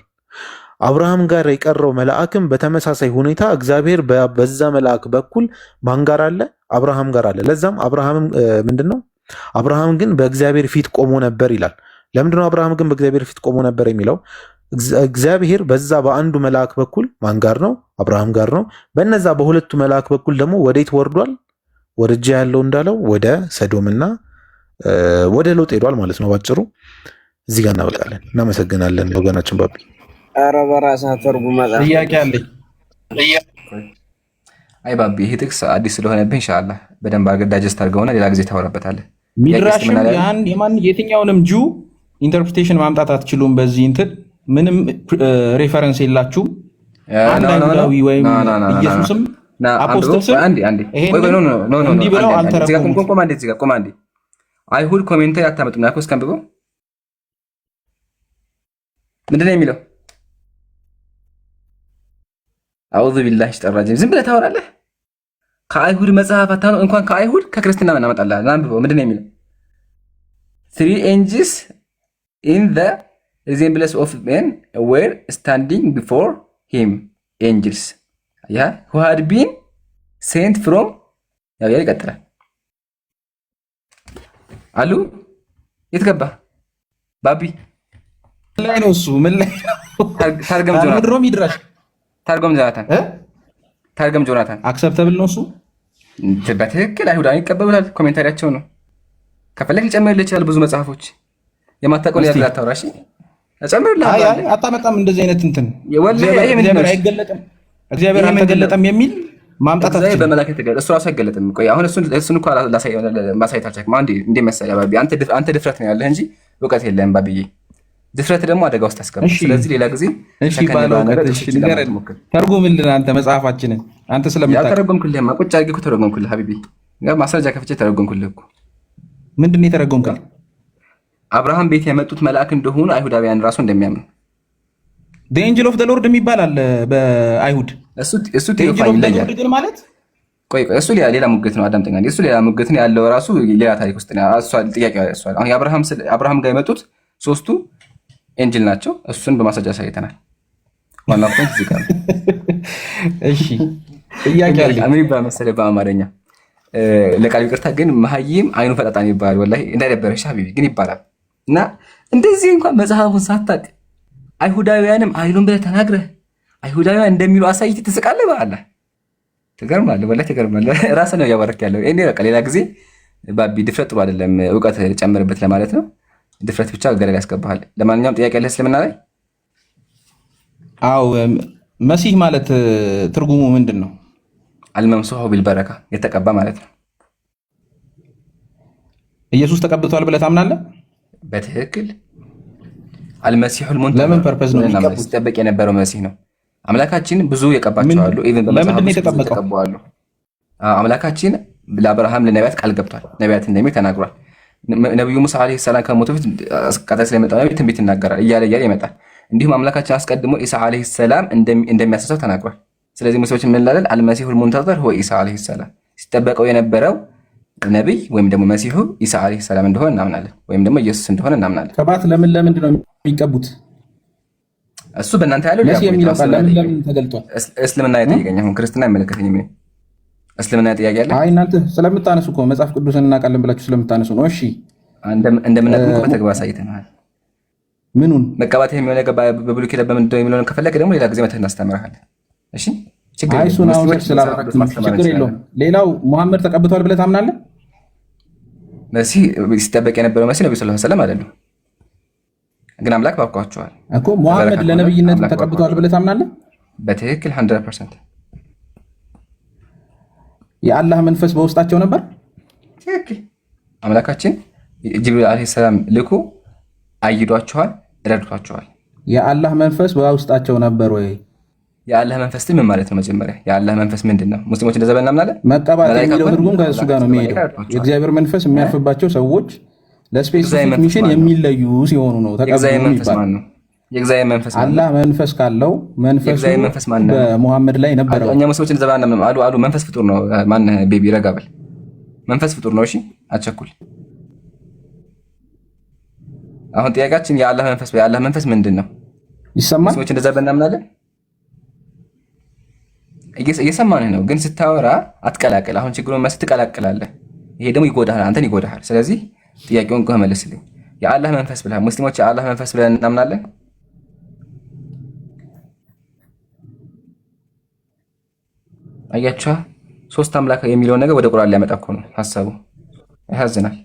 አብርሃም ጋር የቀረው መልአክም በተመሳሳይ ሁኔታ እግዚአብሔር በዛ መልአክ በኩል ማን ጋር አለ? አብርሃም ጋር አለ። ለዛም አብርሃምም ምንድን ነው፣ አብርሃም ግን በእግዚአብሔር ፊት ቆሞ ነበር ይላል። ለምንድነው አብርሃም ግን በእግዚአብሔር ፊት ቆሞ ነበር የሚለው? እግዚአብሔር በዛ በአንዱ መልአክ በኩል ማን ጋር ነው? አብርሃም ጋር ነው። በነዛ በሁለቱ መልአክ በኩል ደግሞ ወዴት ወርዷል? ወርጄ ያለው እንዳለው ወደ ሰዶምና ወደ ሎጥ ሄዷል ማለት ነው። ባጭሩ እዚህ ጋር እናበቃለን። እናመሰግናለን ወገናችን ባቢ። ኧረ በራስህ ተርጉም መጽሐፍ። ጥያቄ አለኝ። አይ ባቢ፣ ይሄ ጥቅስ አዲስ ስለሆነብህ ኢንሻአላህ በደንብ አድርገህ digest አድርገውና ሌላ ጊዜ ታወራበታለህ። ጥያቄ ሚድራሽም እስልምና ላይ ያን የማን የትኛውንም Jew interpretation ማምጣት አትችሉም። በዚህ እንትን ምንም reference የላችሁም። አንድ አይሁዳዊ ወይም ኢየሱስም apostles ም ይሄንን እንዲህ ብለው አልተረጎሙትም። ቆም አንዴ፣ እዚህ ጋር ቆም አንዴ። አይሁድ commentary አታመጡም ያልኩህ፣ እስኪ አንብበው። ምንድን ነው የሚለው? أعوذ بالله الرجيم። ዝም ብለህ ታወራለህ። ከአይሁድ መጽሐፍ አታመጡ፣ እንኳን ከአይሁድ ከክርስትና እናመጣለን። አንብበው፣ ምንድን ነው የሚለው? Three angels in the resemblance of men were standing before him, angels, yeah, who had been sent from ያው ይቀጥላል። አሉ የት ገባ ባቢ? ምን ላይ ነው እሱ? ምን ላይ ነው? ታርገም ጆናታን። ምድሮ ሚድራሽ። ታርገም ጆናታን፣ ታርገም ጆናታን። Acceptable ነው እሱ? በትክክል አይሁዳን ይቀበሉታል። Commentary ያቸው ነው። ከፈለግ ሊጨምርልህ ይችላል። ብዙ መጽሐፎች የማታውቀውን እስቲ ያለ አታውራ። እሺ እጨምርልሃለሁ። አይ አይ አለ። አታመጣም እንደዚህ አይነት እንትን። ወላሂ እግዚአብሔር ይሄ ምንድን ነው? እግዚአብሔር አይገለጥም፣ እግዚአብሔር ይሄ ምንድን ነው? አልተገለጠም የሚል ማምጣት እግዚአብሔር አትችልም። በመላክ የተገለጠ እሱ ራሱ አይገለጥም። ቆይ አሁን እሱን እኮ ማሳየት አልቻልኩም። አንዴ እንዴ መሰለህ ባቢ፣ አንተ ድፍረት ነው ያለህ እንጂ እውቀት የለህም ባብዬ። ድፍረት ደግሞ አደጋ ውስጥ ያስገባል። እሺ ስለዚህ ሌላ ጊዜ እሺ ሰከን ባለ ባለ ነገር እውቀት እሺ ጥቅሶችን ለማየት ንገረን፣ ሞክር። ተርጉምልን አንተ መጽሐፋችንን አንተ ስለምታውቅ። ያልተረጎምኩልህማ ቁጭ አድርጌ እኮ ተረጎምኩልህ حبيبي። ማስረጃ ከፍቼ ተረጎምኩልህ እኮ። ምንድን ነው የተረጎምክልኝ? አብርሃም ቤት የመጡት መልአክ እንደሆኑ አይሁዳውያን ራሱ እንደሚያምኑ። Angel of the Lord የሚባል አለ በአይሁድ። እሱ Angel Theophany of the ይለያል። Lord ግን ማለት ቆይ ቆይ፣ እሱ ሌላ ሙግት ነው። አዳምጠኛ። እሱ ሌላ ሙግት ነው ያለው፣ ራሱ ሌላ ታሪክ ውስጥ ነው። እሱ ጥያቄ እሱ አሁን አብርሃም ጋር የመጡት ሶስቱ angel ናቸው። እሱን በማስረጃ አሳይተናል። ዋናው point እዚህ ጋር ነው። እሺ፣ ጥያቄ አለኝ። ምን ይባላል መሰለህ በአማርኛ፣ ለቃሉ ይቅርታ፣ ግን መሀይም አይኑ ፈጣጣን ይባላል። ወላሂ እንዳይደበረሽ ሀቢቢ፣ ግን ይባላል። እና እንደዚህ እንኳን መጽሐፉን ሳታቅ አይሁዳውያንም አይሉም ብለህ ተናግረህ አይሁዳውያን እንደሚሉ አሳይተህ ትስቃለህ። በአላህ ትገርማለህ፣ ወላሂ ትገርማለህ። ራስህ ነው እያባረክ ያለው። እኔ በቃ ሌላ ጊዜ ባቢ ድፍረት ጥሩ አይደለም፣ እውቀት ጨምርበት ለማለት ነው። ድፍረት ብቻ ገደል ያስገባሃል። ለማንኛውም ጥያቄ ያለህ እስልምና ላይ? አው፣ መሲህ ማለት ትርጉሙ ምንድን ነው? الممسوح بالبركة፣ የተቀባ ማለት ነው። ኢየሱስ ተቀብቷል ብለህ ታምናለህ? በትክክል፣ المسيح ለምን purpose ነው የሚቀቡት? ሲጠበቅ የነበረው መሲህ ነው። አምላካችን ብዙ የቀባቸው አሉ። Even በመጽሐፍ ለምንድን ነው ውስጥ ብዙ የተጠበቀው? የተቀቡ አሉ። አምላካችን ለአብርሃም ለነቢያት ቃል ገብቷል። ነቢያት እንደሚል ተናግሯል። ነቢዩ ሙሳ ዓለይሂ ሰላም ከሞቱ በፊት ቀጣይ ስለመጣው ነቢይ ትንቢት ይናገራል፣ እያለ እያለ ይመጣል። እንዲሁም አምላካችን አስቀድሞ ኢሳ ዓለይሂ ሰላም እንደሚያስነሳው ተናግሯል። ስለዚህ ሙስሊሞች ምን እንላለን? المسيح المنتظر هو عيسى عليه السلام፣ ሲጠበቀው የነበረው ነቢይ ወይም ደግሞ መሲሁ ኢሳ ዓለይሂ ሰላም እንደሆነ እናምናለን፣ ወይም ደግሞ ኢየሱስ እንደሆነ እናምናለን። ቅባት ለምን ለምንድን ነው የሚቀቡት? እሱ በእናንተ ያለው ሌላ መሲህ point ነው። የሚለው ቃል እስልምና ለምን ጠይቀኝ። ለምን ተገልጧል? እስልምና የጠየቀኝ አሁን ክርስትና አይመለከተኝም። እኔ እስልምና ጥያቄ አለ? አይ፣ እናንተ ስለምታነሱ እኮ፣ መጽሐፍ ቅዱስን እናውቃለን ብላችሁ ስለምታነሱ ነው። እሺ። እንደምናውቅ እኮ በተግባር አሳይተናል። ምኑን? መቀባት የሚሆነ ነገር በብሉይ ኪዳን በምንድን ነው የሚለውን ከፈለክ ደግሞ ሌላ ጊዜ መተህ እናስተምርሃለን። እሺ፣ ችግር አይ፣ የለውም። እሱን አሁን ሙስሊሞች search መጽሐፍ ስላደረግክ ቅዱስ ነው። ማስተማር ችግር የለውም። እንችላለን። ሌላው ሙሐመድ ተቀብቷል ብለህ ታምናለህ? መሲህ ሲጠበቅ የነበረው መሲህ ነቢ ስ ሰለም አይደሉም፣ ግን አምላክ ባርኳቸዋል። እኮ ሙሐመድ በበረካ ከሆነ ለነብይነት አምላክ ተቀብቷል ባርኳቸዋል። ብለህ ታምናለህ? በትክክል፣ 100%። የአላህ መንፈስ በውስጣቸው ነበር? ትክክል። አምላካችን ጅብሪል ዓለይሂ ሰላም ልኮ አይዷቸዋል፣ ረድቷቸዋል። የአላህ መንፈስ በውስጣቸው ነበር ወይ? የአላህ መንፈስ ምን ማለት ነው? መጀመሪያ የአላህ መንፈስ ምንድን ነው? ሙስሊሞች እንደዛ ብለን እናምናለን። መቀባት መላኢካ የሚለው ከሆነ ትርጉም ከእሱ ጋር ነው መላኢካ የሚሄደው። ረድቷቸዋል። የእግዚአብሔር መንፈስ የሚያርፍባቸው ሰዎች የእግዚአብሔር ለ specific መንፈስ mission ማን ነው? የሚለዩ ሲሆኑ ነው ተቀቡ የእግዚአብሔር መንፈስ የሚባል። ማን ነው? የእግዚአብሔር መንፈስ ማን ነው? አላህ መንፈስ ካለው መንፈሱ የእግዚአብሔር መንፈስ ማን ነው? በሙሐመድ ላይ ነበረ ወይ? እኛ ሙስሊሞች እንደዛ ብለን አናምንም። አሉ አሉ፣ መንፈስ ፍጡር ነው። ማን baby፣ ረጋ በል። መንፈስ ፍጡር ነው። እሺ፣ አትቸኩል። አሁን ጥያቄያችን የአላህ መንፈስ ምንድን ነው? ይሰማል? ሙስሊሞች እንደዛ ብለን እናምናለን። እየሰማንህ ነው፣ ግን ስታወራ አትቀላቅል። አሁን ችግሩን መስ ትቀላቅላለህ። ይሄ ደግሞ ይጎዳሃል፣ አንተን ይጎዳሃል። ስለዚህ ጥያቄውን መልስልኝ። የአላህ መንፈስ ብለሃል። ሙስሊሞች የአላህ መንፈስ ብለን እናምናለን። አያችኋ፣ ሶስት አምላክ የሚለውን ነገር ወደ ቁርአን ሊያመጣ እኮ ነው ሀሳቡ። ያሳዝናል።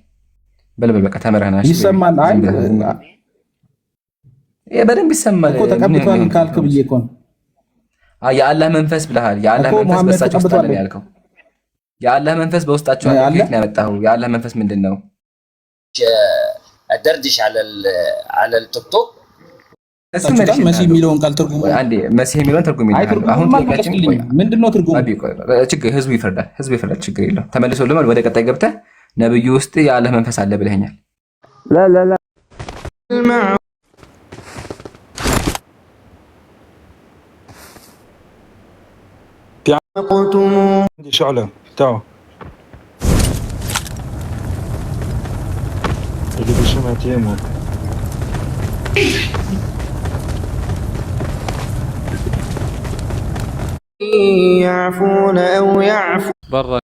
በልበል በቃ ተምረህና። እሺ፣ ይሰማል። አይ ዝም ብለህ ይሄ በደንብ ይሰማል። እኮ ተቀብቷል ካልክ ብዬ እኮ ነው። የአላህ መንፈስ ብለሃል። የአላህ እኮ መንፈስ ሙሐመድ በእሳቸው ውስጥ አለ ተቀብቷል ነው ያልከው። የአላህ መንፈስ በውስጣቸው አለ። አለ። ከየት ነው ያመጣኸው? የአላህ መንፈስ ምንድን ነው? ادردش على التوك توك። እሱ ታችሁታል። መሲህ መልሼልሃለሁ። የሚለውን ቃል ትርጉሙ አንዴ መሲህ የሚለውን ትርጉም አይ፣ ይልሃለሁ። አሁን ትርጉሙን ጥያቄያችን ቆይ አልመለስክልኝም። ምንድን ነው ትርጉሙ? አቢ ቆይ፣ ችግር ህዝቡ ይፈርዳል። ህዝቡ ይፈርዳል። ችግር የለውም። ተመልሶልሃል። ወደ ቀጣይ ገብተህ ነብዩ ውስጥ የአላህ መንፈስ አለ ብለኸኛል። لا لا لا عندي شعلة، تعال اللي بشمعة يمه. يعفون أو يعفو برا.